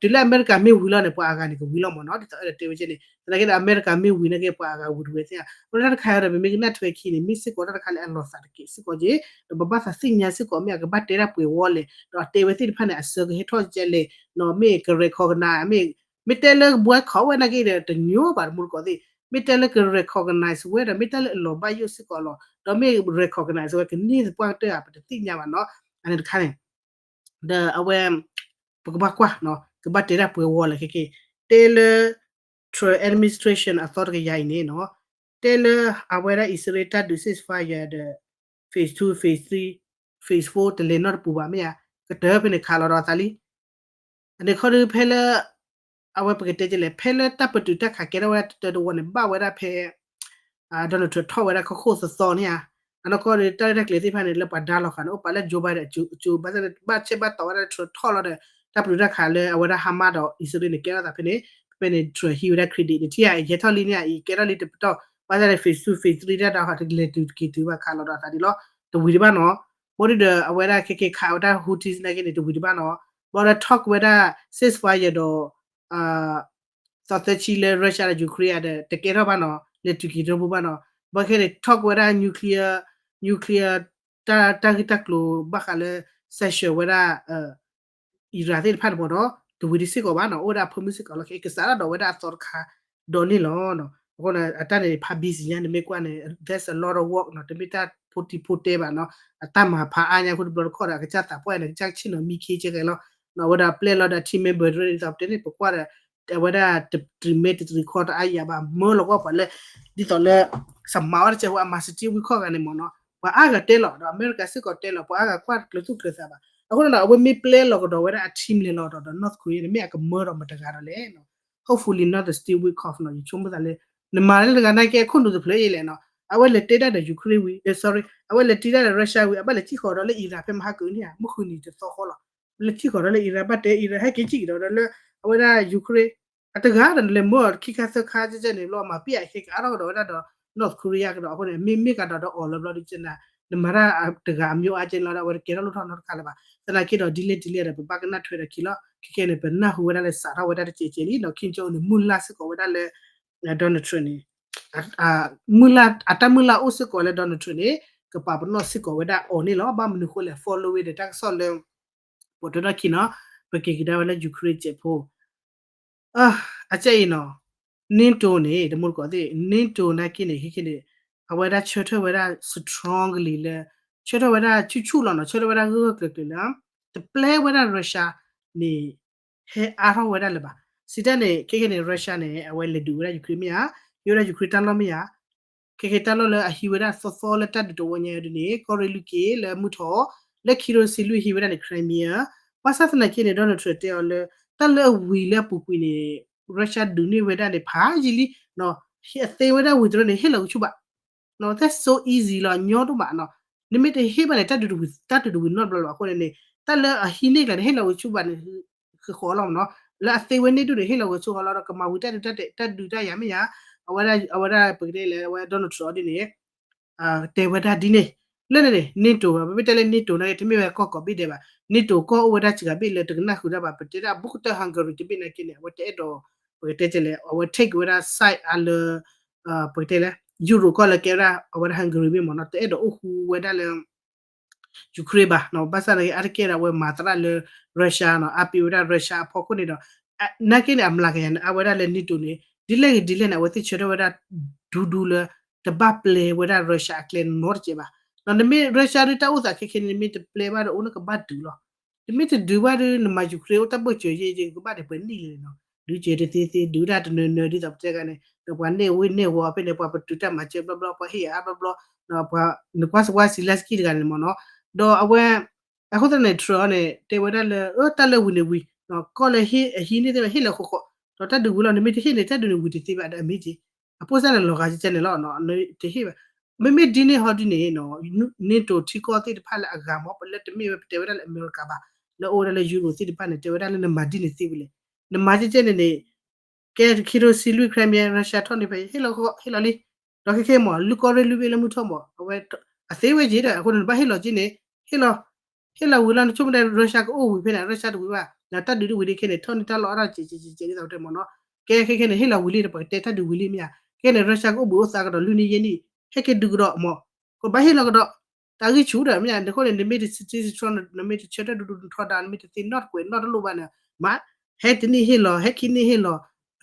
တုၤလၢအမဲရကၤမ့ၢ်ဝံၤလီၤန့ၣ် ပှၤအဂၤန့ၣ်ကဝံၤလီၤမ့ၢ်နီၤ, ဒ်သိးအဲၣ်ဒိးတဲဝဲကဲန့ၣ် သနာ်က့ဒီး အမဲရကၤမ့ၢ်ဝံၤနာ်က့ ပှၤအဂၤဝံၤတဝဲသ့ၣ်ဧါ, အဝဲဒၣ်တခါဒီး ပမ့ၢ်ကနၣ်ထွဲခံန့ၣ် မ့ၢ်စ့ၢ်ကီးတၢ်တခါလၢအလီၤသးတက့ၢ်စ့ၢ်ကီးက့, ဒီးပဘၣ်သးသ့ၣ်ညါစ့ၢ်ကီး မ့ၢ်အကဘၣ်တဲတၢ်ပှဲၤဝီလဲၣ်, ဒီးအတဲဝဲသ့ၣ်တဖၣ်န့ၣ် အဆၢကဟဲထီၣ်ကဲလဲၣ်, မ့ၢ်က recognize မ့ၢ် မ့ၢ်တဲလၢ boycott ဝဲနာ်က့ဒီး တညီဘၣ်တမူတကိးသ့ၣ်, မ့ၢ်တဲလၢက recognize ဝဲဒီး မ့ၢ်တၢ်လၢအလီၤဘၣ်ယိၣ်စ့ၢ်ကီးလီၤ, ဒီးမ့ၢ် recognize ဝဲကန့ၢ်သပှၢ်ကတၢၢ်ဧါ ပတသ့ၣ်ညါဘၣ်နီၤ, အန့ၣ်တခါန့ၣ် ဒီးအဝဲ ပကဘၣ်ကွၢ်နီၤ ကဘၣ်တဲတၢ်ပှဲၤဝီလဲၣ်ခဲက့, တဲလၢ Trump administration အသီတကယၤအံၤန့ၣ်နီၤ, တဲလၢအဝဲဒၣ်အံၣ်စရ့လးတၢ်ဒုး ceasefire ဒီး phase two, phase three, phase four တလဲၤနီတပူၤဘၣ်မ့ၢ်ဧါ, ကတၢၢ်ဖဲန့ၣ်ခးလီၤဒီးအသးလံ အန့ၣ်ခီဒီးဖဲလၢ အဝဲပကတဲကလဲၣ် ဖဲလၢတၢ်ပတုာ်တၢ်ခးကဲထီၣ်ဝဲဒၣ်တတၢတဝီန့ၣ် ဘၣ်ဝဲဒၣ်ဖဲ Donald Trump ထီၣ်ဝဲဒၣ်ခီခိၣ်သီသီန့ၣ်ဧါ, အနီၢ်ကီၢ်ဒီးတၢ်ရဲၣ်တၢ်ကျဲၤသ့ၣ်တဖၣ်န့ၣ် လၢပှၤဒါလီၤဃာ်န့ၣ် အိၣ်ပာ်လၢ Joe Biden အစိၤ ဘၣ်ဆၣ်ဘၣ်တီၤဝဲဒၣ် Trump ထီၣ်လီၤဒီး တၢ်ပတုာ်တၢ်ခးလၢအဝဲဒၣ် Hamas ဒီးအံၣ်စရ့လးန့ၣ် ကဲထီၣ်သးဖဲန့ၣ်, ဖဲန့ၣ် Trump ဟံးဝဲဒၣ် credit န့ၣ် ထံၣ်ဧါ ယဲထီၣ်လံန့ၣ်ဧါ အံၤကဲထီၣ်လံတပတီၢ်, ဘၣ်ဆၣ်န့ၣ် phase two, phase three တၢ်ဒီးတလဲၤတုၤတက့ၤတုၤဘၣ်ခးလီၤဒီးအသးဒ်လီၤ, တဝံၤတဘၣ်နီၤ, ဘၣ်ဒီးအဝဲဒၣ်ခဲကဲခးဝဲဒၣ် Houthis နာ်က့န့ၣ် တဝံၤတဘၣ်နီၤ, ဘၣ်ဒီး talk ဝဲဒၣ် ceasefire ဒီး သီသၢဆံလၢ Russia ဒီး Ukraine ဒီး တကဲထီၣ်ဘၣ်နီၤ, လဲၤတုၤက့ၤတဘိဘၣ်နီၤ, ဘၣ်ခဲန့ၣ် talk ဝဲဒၣ် nuclear, nuclear တၢ်ဂ့ၢ်တၢ်ကျိၤဘၣ်ဃးလၢ sanction ဝဲဒၣ် Iran သ့ၣ်တဖၣ်န့ၣ်မ့ၢ်ဒီး တဝံၤဒံးစ့ၢ်ကီးဘၣ်နီၤ, အိၣ်ဝဲဒၣ်အဖိမုၣ်စ့ၢ်ကီးလီၤ, ကစးထီၣ်ဒီးဝဲဒၣ်အသီတခါဒီးန့ၣ်လီၤ. အဃိန့ၣ် အတၢ်န့ၣ် ဖး busy ညါ နမ့ၢ်ကွၢ်န့ၣ် there's a lot of work နီၤ, တမ့ၢ်တၢ်ဖိတံၤဖိတဲဘၣ်နီၤ, အတၢ်မၤဖးအါညါအဃိတဘျီတခီၣ်ဒီး အကစၢ်သးပှၢ်န့ၣ် ကစၢ်ဆ့ၣ်နီၤမံခ့ကဲကဲလီၤ. အဝဲဒၣ်ပျဲလီၤဒီး team member ဒ်သိးပတဲန့ၣ် ပကွၢ်ဒီး အဝဲဒၣ်တတြံၤမ့ၢ်တတြံၤခီတအါယၤဘၣ် မၢလီၤကွၢ်ပှၤလၢ ဒ်သိးလၢ စမၤဝဲတကဲဝဲအမၤစတံဝံၤခီၣ်ဂၤန့ၣ်မ့ၢ်နီၤ, ပှၤအါဂၤတဲလီၤ ဒီးအမဲရကၤစ့ၢ်ကီးတဲလီၤ ပှၤအါဂၤကွၢ်ကျၢၤသူၣ်ကျၢၤသးဘၣ်. အဃိန့ၣ်ဒီး အဝဲမ့ၢ်ပျဲလီၤကဒီးဝဲဒၣ်အ team လဲၤလီၤကဒီးဒီး North Korea န့ၣ် မ့ၢ်အကမၢဒီးမတၤတဂၤဒီးလဲၣ်နီၤ. Hopefully not the Steve Witkoff နီၤ, ယဆိကမိၣ်သးလၢ နမၤလၢတဂၤနာ်က့ အခိၣ်နူာ်တဖျၢၣ်အံၤလဲၣ်နီၤ, အဝဲလဲၤတဲတၢ်ဒီး Ukraine ဝံၤ sorry အဝဲလဲၤတ့တၢ်ဒီး Russia ဝံၤ အဘၣ်လဲၤထံၣ်ဃီၤဒီးလၢ Iran ဖဲမဟါကုာ်န့ၣ်ဧါ မုၢ်ဃုနံၤတသီဃီလီၤ. လဲၤထံၣ်ဃီၤဒီးလၢ Iran ဘၣ်တဲ Iran ဟဲက့ၤစံၣ်ကဒီးဒီးလၢ အဝဲဒၣ် Ukraine အတဂၤဒီးလဲၤမၢအီၤခံခါသၢခါကဲကဲန့ၣ် လီၤမၤပ့ၢ်အခဲကအါထီၣ်ကဒီးဝဲဒၣ်ဒီး North Korea ကဒီးအဃိန့ၣ် မ့မ့ၢ်ကဒီးဒီးအီၤလၢဘျီဒ်ကဲနၤ နမၤတၢ်တဂၤအမျိုးအါကဲန့ၣ်လီၤဒီး အဝဲတကဲထီၣ်လိၣ်ထီၣ်နီတခါလၢၤဘၣ်. သနာ်က့ဒီးဒ်လဲၣ်ဒ်လဲၣ်ဒီး ပဘၣ်ကနၣ်ထွဲဒီးခံလီၤ. ခဲကဲန့ၣ် ပနၢ်ဟူဝဲဒၣ်လၢစးထီၣ်ဝဲဒၣ်တကဲးကဲးလံနီၤ Kim Jong Un န့ၣ် မုၢ်လၢ်စ့ၢ်ကီးဝဲဒၣ်လၢ Donald Trump န့ၣ် မုၢ်လၢ် အတၢ်မုၢ်လၢ်အိၣ်စ့ၢ်ကီးလၢ Donald Trump န့ၣ် ကပာ်ပနီၣ်စ့ၢ်ကီးဝဲဒၣ်အီၤန့ၣ်လီၤ. ဘၣ်မနုၤဃိလဲၣ် follow ဝဲဒီးတၢ်ကစီၣ်လၢ ပိာ်ထွဲထီၣ်ခံနီၤ ပက့ၤကဒါဝဲလၢ Ukraine စဲးဖိ အကဲအံၤနီၤ NATO န့ၣ် တမူတကိးသ့ၣ် NATO နာ်က့န့ၣ် ခဲကဲန့ၣ် အဝဲဒၣ်ဆၢထၢၣ်ဝဲဒၣ် strongly လၢ ဆၢထၢၣ်ဝဲဒၣ်ဆူၣ်ဆူၣ်လီၤနီၤ ဆၢထၢၣ်ဝဲဒၣ်ဂၢၢ်ဂၢၢ်ကျၢၤကျၢၤလၢ တပျဲဝဲဒၣ် Russia န့ၣ် ဟဲအါထီၣ်ဝဲဒၣ်လၢၤဘၣ်. စံးတၢ်န့ၣ် ခဲကဲန့ၣ် Russia န့ၣ် အဝဲလဲၤဒုးဝဲဒၣ် Ukraine မ့ၢ်ဧါ, ဟံးဝဲဒၣ် Ukraine တၢ်လီၢ်မ့ၢ်ဧါ, ခဲကဲတၢ်လီၢ်လၢအဟံးဝဲဒၣ်သီသီလၢတၢ်ဒုးတဝီညါဒ်န့ၣ် ကီၢ်ရ့ၣ်လွံၢ်က့လၢမုၢ်ထီၣ် လၢခံရိစံလွံၢ်ဟံးဝဲဒၣ်န့ၣ် Crimea, ဘၣ်ဆၣ်သနာ်က့န့ၣ် Donald Trump တဲအီၤလၢ တၢ်လၢအဝံၤလၢအပူၤကွံာ်န့ၣ် Russia ဒုးန့ၢ်ဝဲဒၣ်န့ၣ် ဖးယံာ်လံ, အသ့ဝဲဒၣ်ဝံၤတရၢန့ၣ် ဟ့ၣ်လီၤဝဲဆူၣ်ဘၣ် that's so easy လီၤ ညီဒိၣ်မးနီၤ, နမ့ၢ်တဟ့ၣ်ဘၣ်န့ၣ် တၢ်ဒုးတဝံၤ တၢ်ဒုးတဝံၤနီတဘျီလၢၤဘၣ်အဃိန့ၣ်န့ၣ် တၢ်လၢအဟံးန့ၢ်ကျါန့ၣ် ဟ့ၣ်လီၤဝဲဆူၣ်ဘၣ်န့ၣ် ဃီလီၤမးနီၤ, လၢအသ့ဝဲန့ၢ်ဒုးန့ၣ် ဟ့ၣ်လီၤဝဲဆူၣ်ဃီလီၤဒီး ကမၤဝံၤတၢ်ဒုးတၢ်ယၤမ့ၢ်ဧါ, အဝဲဒၣ် အဝဲဒၣ်ပကတဲလၢ အဝဲ Donald Trump ဒ်န့ၣ် တဲဝဲဒၣ်ဒ်န့ၣ်, လၢန့ၣ်န့ၣ် NATO ပမ့ၢ်တဲလၢ NATO န့ၣ် တမ့ၢ်ဝဲကီၢ်ကိးဘ့ၣ်ဒဲးဘၣ်, NATO ကီၢ်အိၣ်ဝဲဒၣ်စှၤဘ့ၣ်လၢတကနၣ်ဃုာ်တၢ်ဘၣ်, ပတဲဒၣ်ဘူးကတၢၢ် Hungary တဘ့ၣ်နာ်က့န့ၣ် အဝဲတအဲၣ်ဒိး ပကတဲလဲၣ် အဝဲ take ဝဲဒၣ် side အါလၢ ပကတဲလၢ Europe ကီၢ်လၢကဲဝဲဒၣ် အဝဲဒၣ် Hungary မ့ၢ်မးနီၤ တအဲၣ်ဒိးအိၣ်ဃူဝဲဒၣ်လၢ Ukraine ဘၣ်, ဘၣ်ဆၣ်သနာ်က့ အါတက့ၢ်ဒီးအဝဲမၤသရၣ်လၢ Russia နီၤ အါပ့ၤဝဲဒၣ် Russia အဖီခိၣ်န့ၣ်ဒီး နာ်က့န့ၣ် အမျးကယၤန့ၣ် အါဝဲဒၣ်လၢ NATO န့ၣ် ဒ်လဲၣ်ဂ့ၤဒ်လဲၣ်န့ၣ် အဝဲသ့ၣ်ဆၢထၢၣ်ဝဲဒၣ် ဒူဒူလၢ တဘၣ်ပျဲဝဲဒၣ် Russia အကျဲနီတစဲးဘၣ်, နမ့ၢ် Russia ဒ်တၢ်အိၣ်သးခဲခဲန့ၣ် နမ့ၢ်တပျဲဘၣ်ဒီးအိၣ်နကဘၣ်ဒုးလီၤ, နမ့ၢ်တဒုးဘၣ်ဒီး နမၤ Ukraine အိၣ်တၢ်ဘၢၣ်စၢၤယဲၢ်ယဲၢ် ကဘၣ်ဒံးပှဲၤနံၣ်လဲၣ်နီၤ ဒုးစဲးတသ့သ့ ဒုးတၢ်တနၢၤနၢၤဒ်သိးပတဲဂၤန့ၣ် ဒီးပှၤန့ၢ်ဝ့န့ၢ်ဝီၤဖဲန့ၣ် ပှၤပတုာ်တၢ်မၤစၢၤဘျီဘျီ ပှၤဟ့ၣ်အါဘျီဘျီ ဒီးပှၤ နကွၢ်စကွၢ် Zelensky တဂၤန့ၣ်မ့ၢ်နီၤ ဒီးအဝဲ အဃိသတးန့ၣ် Trump န့ၣ် တဲဝဲဒၣ်လၢ အၢ တၢ်လၢဝံၤန့ၣ်ဝံၤ ကီၢ်လၢအဟံးန့ၢ်သ့ၣ် ဟ့ၣ်လီၤဃီဃီ ဒီးတၢ်ဒုးဝံၤလီၤ နမ့ၢ်တဟ့ၣ်န့ၣ် တၢ်ဒုးန့ၣ်ဝံၤတသ့ဘၣ်ဒီးအမ့ၢ်က့ အပိၢ်စၢ်န့ၣ်လီၤဂာ်ကဲန့ၣ်လီၤ တဟ့ၣ်ဘၣ် မ့မ့ၢ်ဒ်န့ၣ်ဟီဒ်န့ၣ်နီၤ NATO ထံကီၢ်သ့ၣ်တဖၣ်လၢအဂၤမ့ၢ် ပလၢတမ့ၢ်ဝဲပတဲဝဲဒၣ်လၢအမဲရကၤဘၣ် လၢအအိၣ်ဝဲဒၣ်လၢ Europe သ့ၣ်တဖၣ်န့ၣ် တဲဝဲဒၣ်လၢနမၤဒ်န့ၣ်သ့ဝံၤလဲၣ် နမၤကဲကဲန့ၣ်န့ၣ် ကဲခံထိဆံလွံၢ် Crimea Russia ထီၣ်န့ၣ်ဖဲ ဟ့ၣ်လီၤဃီ ဟ့ၣ်လီၤလံ ဒီးခဲခဲမ့ၢ် လုၢ်ကီၢ်ရ့ၣ်လုၢ်ဘ့ၣ်လၢမုၢ်ထီၣ်မ့ၢ် အဝဲ အသ့ဝဲက့ဒီး အဃိန့ၣ် နဘၣ်ဟ့ၣ်လီၤက့န့ၣ် ဟ့ၣ်လီၤ ဟ့ၣ်လီၤဝံၤလီၤ နဆိကမိၣ်တဲ Russia ကအိၣ်ဝံၤဖဲန့ၣ် Russia တဝံၤဘၣ် ဒီးတၢ်ဒုးဒ်ဝံၤဒ်ခဲန့ၣ် ထီၣ်န့ၢ်တၢ်လီၢ်အါထီၣ်စဲးစဲးစဲးစဲးဒ်သိးပတဲမ့ၢ်နီၤ ကဲခဲခဲန့ၣ် ဟ့ၣ်လီၤဝံၤလံဒီး ပကတဲတၢ်ဒုးဝံၤလံမ့ၢ်ဧါ ခဲန့ၣ် Russia ကအိၣ်ဘှံးအိၣ်သါကဒီးလွံၢ်နံၣ်ယဲၢ်နံၣ် ဟဲက့ၤဒုးကဒီးမ့ၢ် ကဘၣ်ဟ့ၣ်လီၤကဒီး တၢ်ဂံၢ်ဆူၣ်ဒီးမ့ၢ်ဧါ နဃိန့ၣ် နမ့ၢ်တဆၢထၢၣ်ဒူဒူထီဒါ နမ့ၢ်တသ့နီတကွဲးနီတလိၣ်ဘၣ်န့ၣ် မ့ၢ် ဟဲတနံၣ်ဟ့ၣ်လီၤ ဟဲခံနံၣ်ဟ့ၣ်လီၤ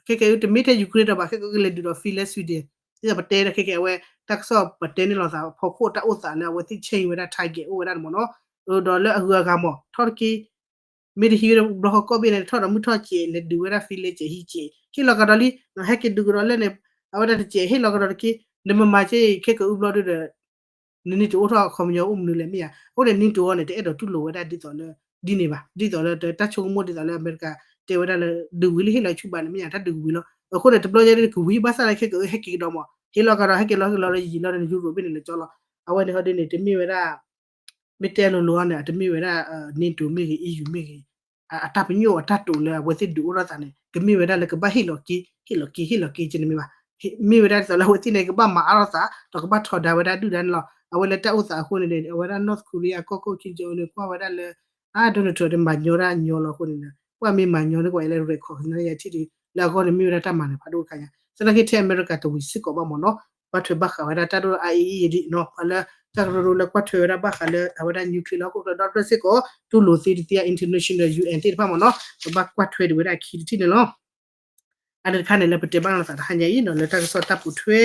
ခဲကဲတမ့ၢ်ထဲ Ukraine ဒီးဘၣ် ခဲကဲကလဲၤဒုးဒီး Finland Sweden ဒ်သိးပတဲဒီးခဲကဲအဝဲ တၢ်ကစီၣ်ပတဲန့ၣ်လီၤသး ဖီခိၣ်တၢ်အိၣ်သးလၢအဝဲသ့ၣ် change ဝဲဒၣ် target အိၣ်ဝဲဒၣ်န့ၣ်မ့ၢ်နီၤ ဒီးလၢအဂုၤအဂၤမ့ၢ် ထီၣ်တက့ၢ် မ့ၢ်တဟံးဝဲဒၣ်ဘျီဃီကီၢ်ဘ့ၣ်န့ၣ် ထီၣ်ဒီးမုၢ်ထီၣ်စဲး လဲၤဒုးဝဲဒၣ် Finland စဲးဟံးစဲး ဟ့ၣ်လီၤကဒီးလံ ဟဲက့ၤဒုးကဒီးလၢန့ၣ် အဝဲဒၣ်တစဲး ဟ့ၣ်လီၤကဒီးတက့ၢ် နမမၤကဲအံၤ ခဲကအုဘျီဒုဒီး န NATO အိၣ်ထီၣ်အခီပညီအိၣ်မနုၤလဲၣ်မ့ၢ်ဧါ အဃိန့ၣ် NATO အံၤန့ၣ် တအဲၣ်ဒိးတူၢ်လိာ်ဝဲဒၣ်ဒ်သိးလၢ ဒ်န့ၣ်ဘၣ် ဒ်သိးလၢတၢ်ဆိကမိၣ်ဒ်သိးလၢအမဲရကၤ တဲဝဲဒၣ်လၢ ဒုးဝံၤလံဟ့ၣ်လီၤဆူၣ်ဘၣ်န့ၣ်မ့ၢ်ဧါ တၢ်ဒုးကဝံၤလီၤ အဃိန့ၣ် တဘျီညါဒ်န့ၣ် ကဝံၤဘၣ်ဆၣ်လၢခဲကအုဟဲက့ၤကဒီးမ့ၢ် ဟ့ၣ်လီၤကဒီး ဟဲက့ၤလီၤဟ့ၣ်လီၤလၢယံာ်လီၤလၢနယူရိးဘ့ၣ်န့ၣ်လၢကၠီလီၤ အဝဲန့ၣ်ဟီဒ်န့ၣ် တမ့ၢ်ဝဲဒၣ် မ့ၢ်တဲလိၤလိၤအီၤန့ၣ် အတမ့ၢ်ဝဲဒၣ် NATO မ့ၢ်ဂ့ၤ EU မ့ၢ်ဂ့ၤ အတၢ်ပညိၣ်အတၢ်တိာ်လၢအဝဲသ့ၣ်ဒုးအိၣ်ထီၣ်သးန့ၣ် ကမ့ၢ်ဝဲဒၣ်လၢကဘၣ်ဟ့ၣ်လီၤက့ ဟ့ၣ်လီၤက့ ဟ့ၣ်လီၤက့ကန့ၣ်မ့ၢ်ဘၣ် မ့ၢ်ဝဲဒၣ်ဒ်သိးလၢအဝဲသ့ၣ်န့ၣ် ကဘၣ်မၤအါထီၣ်သး ဒီးကဘၣ်ထီဒါဝဲဒၣ်ဒုၣ်ဒါန့ၣ်လီၤ အဝဲလၢတၢ်အိၣ်သးအဃိန့ၣ် အဝဲဒၣ် North Korea ကီၢ်ခိၣ် Kim Jong Un န့ၣ် ကွၢ်ဝဲဒၣ်လၢ အါ Donald Trump န့ၣ် မၤညီတၢ်ညီလီၤအဃိန့ၣ် ပှၤမ့ၢ်မၤညီန့ၣ် ကွၢ်အံၤလၢ record န့ၣ်ယထံၣ်ဒ် လၢအဂီၢ်န့ၣ်မ့ၢ်ဝဲဒၣ်တၢ်မၤနၢၤဖးဒိၣ်တခါညါ သနာ်က့ထဲအမဲရကၤတဝံၤစ့ၢ်ကီးဘၣ်မ့ၢ်နီၤ ဘၣ်ထွဲဘၣ်ဃးဝဲဒၣ်တၢ်ဒိၣ် IAEA ဒ်နီၤ ပှၤလၢတၢ်ကရၢကရိလၢကွၢ်ထွဲဝဲဒၣ်ဘၣ်ဃးလၢအဝဲဒၣ် nuclear လၢဟီၣ်ခိၣ်ချၢဒီတဖျၢၣ်စ့ၢ်ကီး တူၢ်လိာ်သ့တသ့ international UN သ့ၣ်တဖၣ်မ့ၢ်နီၤ ပဘၣ်ကွၢ်ထွဲဒံးဝဲဒၣ်အခံတထံၣ်န့ၣ်လီၤ အန့ၣ်တခါန့ၣ် လၢပတဲဘၣ်လိာ်သးတဟါညါအံၤနီၤ လၢတၢ်ကစီၣ်တၢ်ပိာ်ထွဲ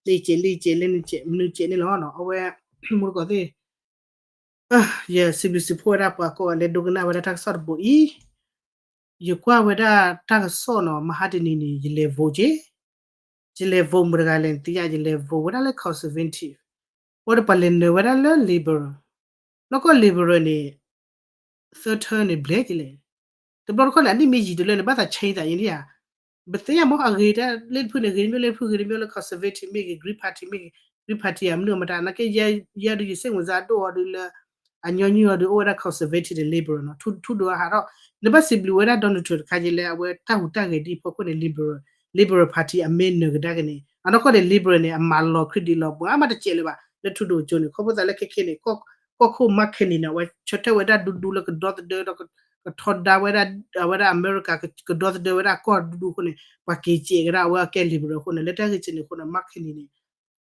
လၢယကဲးလၢယကဲးလၢနကဲးမနုၤကဲးန့ၣ်လီၤ အဝဲ မူတကိးသ့ၣ် ယစံးဘျုးစံးဖှိၣ်ဝဲဒၣ်ပှၤကိးဂၤလၢဒိကနၣ်ဝဲဒၣ်တၢ်ကစီၣ်တဘိးအံၤ ယကွၢ်ဝဲဒၣ်တၢ်ကစီၣ်နီၤ မဟါတနံၤန့ၣ် ယလဲၤ vote က့ ယလဲၤ vote မတဂၤလဲၣ်နသ့ၣ်ညါ ယလဲၤ vote ဝဲဒၣ်လၢ conservative ဝဲဒၣ်ပှၤလဲၤနၢၤဝဲဒၣ်လၢ liberal နီၢ်ကီၢ် liberal န့ၣ် သၢထၢန့ၣ် ဘျဲၣ်က့လဲၣ် တဘျီတခီၣ်န့ၣ် အနံၣ်မ့ၢ်ယံာ်တလၢန့ၣ် ဘၣ်သး change သးအံၤန့ၣ်ဧါ ပသ့ၣ်ညါမ့ၢ်အဂ့ၤတၢ်လၢတဖုန့ၣ် ဂ့ၤတမံၤလၢတဖု ဂ့ၤတမံၤလၢ conservative မ့ၢ်ဂ့ၤ Green Party မ့ၢ်ဂ့ၤ Green Party အမနုၤအမတၤ နာ်က့ ယဲဒုးယစ့ၣ်ဝင်စားဒိၣ်အီၤဒုးလၢ အညီနုၢ်အီၤဒုးအိၣ်ဝဲဒၣ် conservative ဒီး liberal နီၤ ထူဒိၣ်အဟးထီၣ် နဘၣ်စံးဘျုးဝဲဒၣ် Donald Trump တခါက့လၢ အဝဲတၢ်ဟူးတၢ်ဂဲၤဒ်အဖီခိၣ်န့ၣ် liberal liberal party အမ့ၢ်နၢၤကဒါက့ၤန့ၣ် အနီၢ်ကီၢ်န့ၣ် liberal န့ၣ် အမၤလီၤ credit လီၤ ပှၤအါမးတစဲးလၢၤဘၣ် လၢထူဒိၣ်ကၠိန့ၣ် ခီဖျိသးလၢခဲခဲန့ၣ် ကီၢ်ခိၣ် McCain န့ၣ် အဝဲဆၢထၢၣ်ဝဲဒၣ်ဒူဒူလၢကဒီသဒၢဒီး ကထီဒါဝဲဒၣ် အဝဲဒၣ်အမဲရကၤ ကဒီသဒၢဝဲဒၣ်ကီၢ်ဒူဒူအဃိန့ၣ် ပှၤက့ၤစဲးကဒါအဝဲအကဲ liberal အဃိန့ၣ် လၢတၢ်ဂ့ၢ်စ့ၢ်န့ၣ်အဃိန့ၣ် McCain န့ၣ်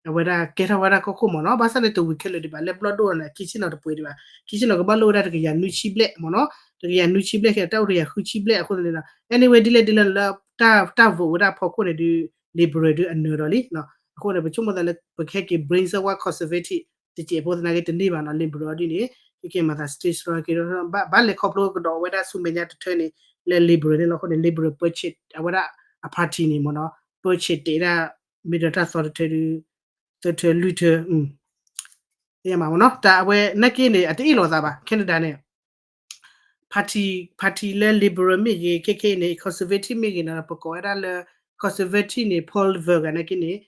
အဝဲဒၣ်ကဲထီၣ်ဝဲဒၣ်ကီၢ်ခိၣ်မ့ၢ်နီၤ ဘၣ်ဆၣ်န့ၣ်တဝံၤခဲလၢာ်ဒံးဘၣ် လၢဘျီၣ်ဒိၣ်န့ၣ် ခံဆံနီၤတပှဲၤဒံးဘၣ် ခံဆံနီၤကဘၣ်လိၣ်ဝဲဒၣ်တကယၤနွံဆံဘျဲၣ်မ့ၢ်နီၤ တကယၤနွံဆံဘျဲၣ်ခဲတၢ်အိၣ်တကယၤဃုဆံဘျဲၣ်အဃိန့ၣ် anyway ဒ်လဲၣ်ဒ်လဲၣ်လၢ တၢ် vote ဝဲဒၣ်ဖီခိၣ်န့ၣ်ဒုး liberal ဒုးအနၢၤဒီးလံ အဃိန့ၣ် ပဆိကမိၣ်သးလၢ ပကဟဲက့ၤ bring စၢဝါ conservative တစဲးဖိသနာ်က့တန့ၢ်ဘၣ်နီၤ liberal ဒ်န့ၣ် ကဲကဲမၤသး state strong က့ ဘၣ်လဲၤခီဖျိကဒီးဝဲဒၣ်ဆူမဲာ်ညါတထၢန့ၣ် လၢ liberal န့ၣ်လီၤ အဃိန့ၣ် liberal purchase အဝဲဒၣ်အ party န့ၣ်မ့ၢ်နီၤ purchase တဲဒၣ် မ့ၢ်ဒီးတၢ်သီတထၢဒုး သၢထၢလွံၢ်ထၢ သ့ၣ်ညါမ့ၢ်နီၤ တၢ်အဝဲနာ်က့န့ၣ် အတအ့ၣ်လိာ်သးဘၣ် Canada န့ၣ် party party လၢ liberal မ့ၢ်ဂ့ၤ ခဲခဲအံၤန့ၣ် conservative မ့ၢ်ဂ့ၤနီၤ ပကိးဝဲဒၣ်လၢ conservative န့ၣ် Paul Volcker နာ်က့န့ၣ်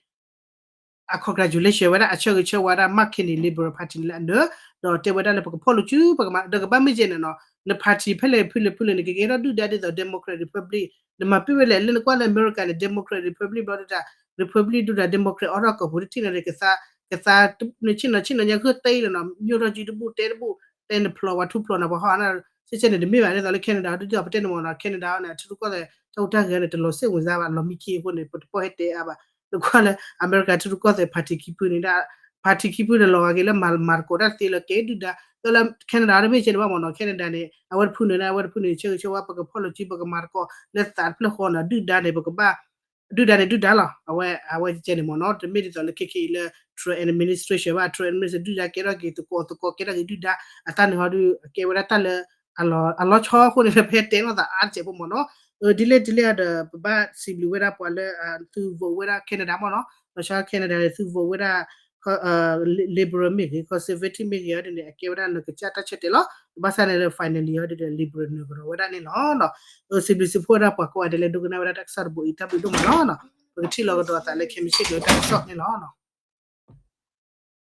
အ congratulation ဝဲဒၣ်အဆၢဂ့ၤဆၢဝါဒၣ် McCain န့ၣ် liberal party န့ၣ်လၢအနၢၤ ဒီးတဲဝဲဒၣ်လၢပကဖီၣ်လိာ်စု ပကမၤ ဒီးကဘၣ်မ့ၢ်ကဲန့ၣ်နီၤ န party ဖဲလဲၣ်ဖုလဲၣ်ဖုလဲၣ်န့ၣ် ကကဲထီၣ်ဒုၣ်ဒါဒ်သိး democrat republic နမၤပ့ၢ်ဝဲလဲၣ် လၢနကွၢ်လၢအမဲရကၤန့ၣ် democrat republic ဘျီဒုၣ်ဒါ republic ဒုၣ်ဒါ democrat အီၣ်ထီၣ်ကိာ်ပူၤတထံၣ်န့ၣ် ကသါ ကသါ နဆ့ၣ်နီၤဆ့ၣ်နီၤညါဃုတ့လီၤနီၤ ညိၣ်ထီၣ်စုတဘူၣ်တဲတဘူၣ် တဲနဖျိးဝဲထူဖျိးနီၤ ပှၤဟီၣ်အါန့ၣ် စဲးစဲးန့ၣ် တမ့ၢ်ဘၣ်ဒ်သိးလၢ Canada ဒုၣ်ဒါပတဲန့ၣ်မ့ၢ်နီၤ Canada အီၤန့ၣ် အထံရူၢ်ကီၢ်သဲးတၢ်ဟူးတၢ်ဂဲၤန့ၣ် တလီၤစဲၣ်ဝင်စားဘၣ် လီၤမံခံအဃိန့ၣ် ပတပီၢ်ဟဲတဲအါဘၣ် နကွၢ်လၢ အမဲရကၤထံရူၢ်ကီၢ်သဲး party ခံဖုန့ၣ် party ခံဖုန့ၣ် လီၤဂာ်က့ၤလၢမၤမၤသကိးတၢ်သ့လၢကဲဒုၣ်ဒါ လၢ Canada တမ့ၢ်ကဲန့ၣ်ဘၣ်မ့ၢ်နီၤ Canada န့ၣ် အဝဲတဖုန့ၣ် အဝဲတဖုန့ၣ် ဆၢဂ့ၤဆၢဝါ ပကဖီၣ်လိာ်စု ပကမၤသကိးလၢသးတဖျၢၣ်ဃီနီၤ ဒုၣ်ဒါန့ၣ် ပကဘၣ် ဒုၣ်ဒါန့ၣ်ဒုၣ်ဒါလီၤ အဝဲ အဝဲကဲန့ၣ်မ့ၢ်နီၤ တမ့ၢ်ဒ်သိးလၢခဲခဲအံၤလၢ Trump administration ဘၣ် Trump administration ဒုၣ်ဒါကဲထီၣ်က့ၤသကိးသကိးကဲထီၣ်က့ၤဒုၣ်ဒါ အတၢ်န့ၣ်ဟီဒုး ကဲဝဲဒၣ်တၢ်လၢ အလီၤဆီအဃိန့ၣ် ဖဲတဲလိာ်သးအါတစဲးဖိမ့ၢ်နီၤ ဒ်လဲၣ်ဒ်လဲၣ်အီၤဒီး ပဘၣ်စံးဘျုးဝဲဒၣ်ပှၤလၢ သု vote ဝဲဒၣ် Canada မ့ၢ်နီၤ, လီၤဆီ Canada န့ၣ် သု vote ဝဲဒၣ် Liberal မ့ၢ်ဂ့ၤ Conservative မ့ၢ်ဂ့ၤအီၤဒ်န့ၣ် အကဲဝဲဒၣ်နကစၢ်တၢ်ဆၢတဲာ်လီၤ. ဘၣ်ဆၣ်န့ၣ်ဒီး finally အီၤဒ်ဒီး Liberal နုာ်ကဒီးဝဲဒၣ်န့ၣ်လီၤ. စံးဘျုးစံးဖှိၣ်ဝဲဒၣ်ပှၤကိးဂၤဒဲးလၢဒိကနၣ်ဝဲဒၣ်တၢ်ကစီၣ်တဘိအံၤ တၢ်ဘျုးဒိၣ်မးလီၤ. ပကထံၣ်လိာ်ကဒီးအသးလၢခဲမုၢ်ဆ့ၣ်ကတၢၢ်တၢ်ကစီၣ်န့ၣ်လီၤ.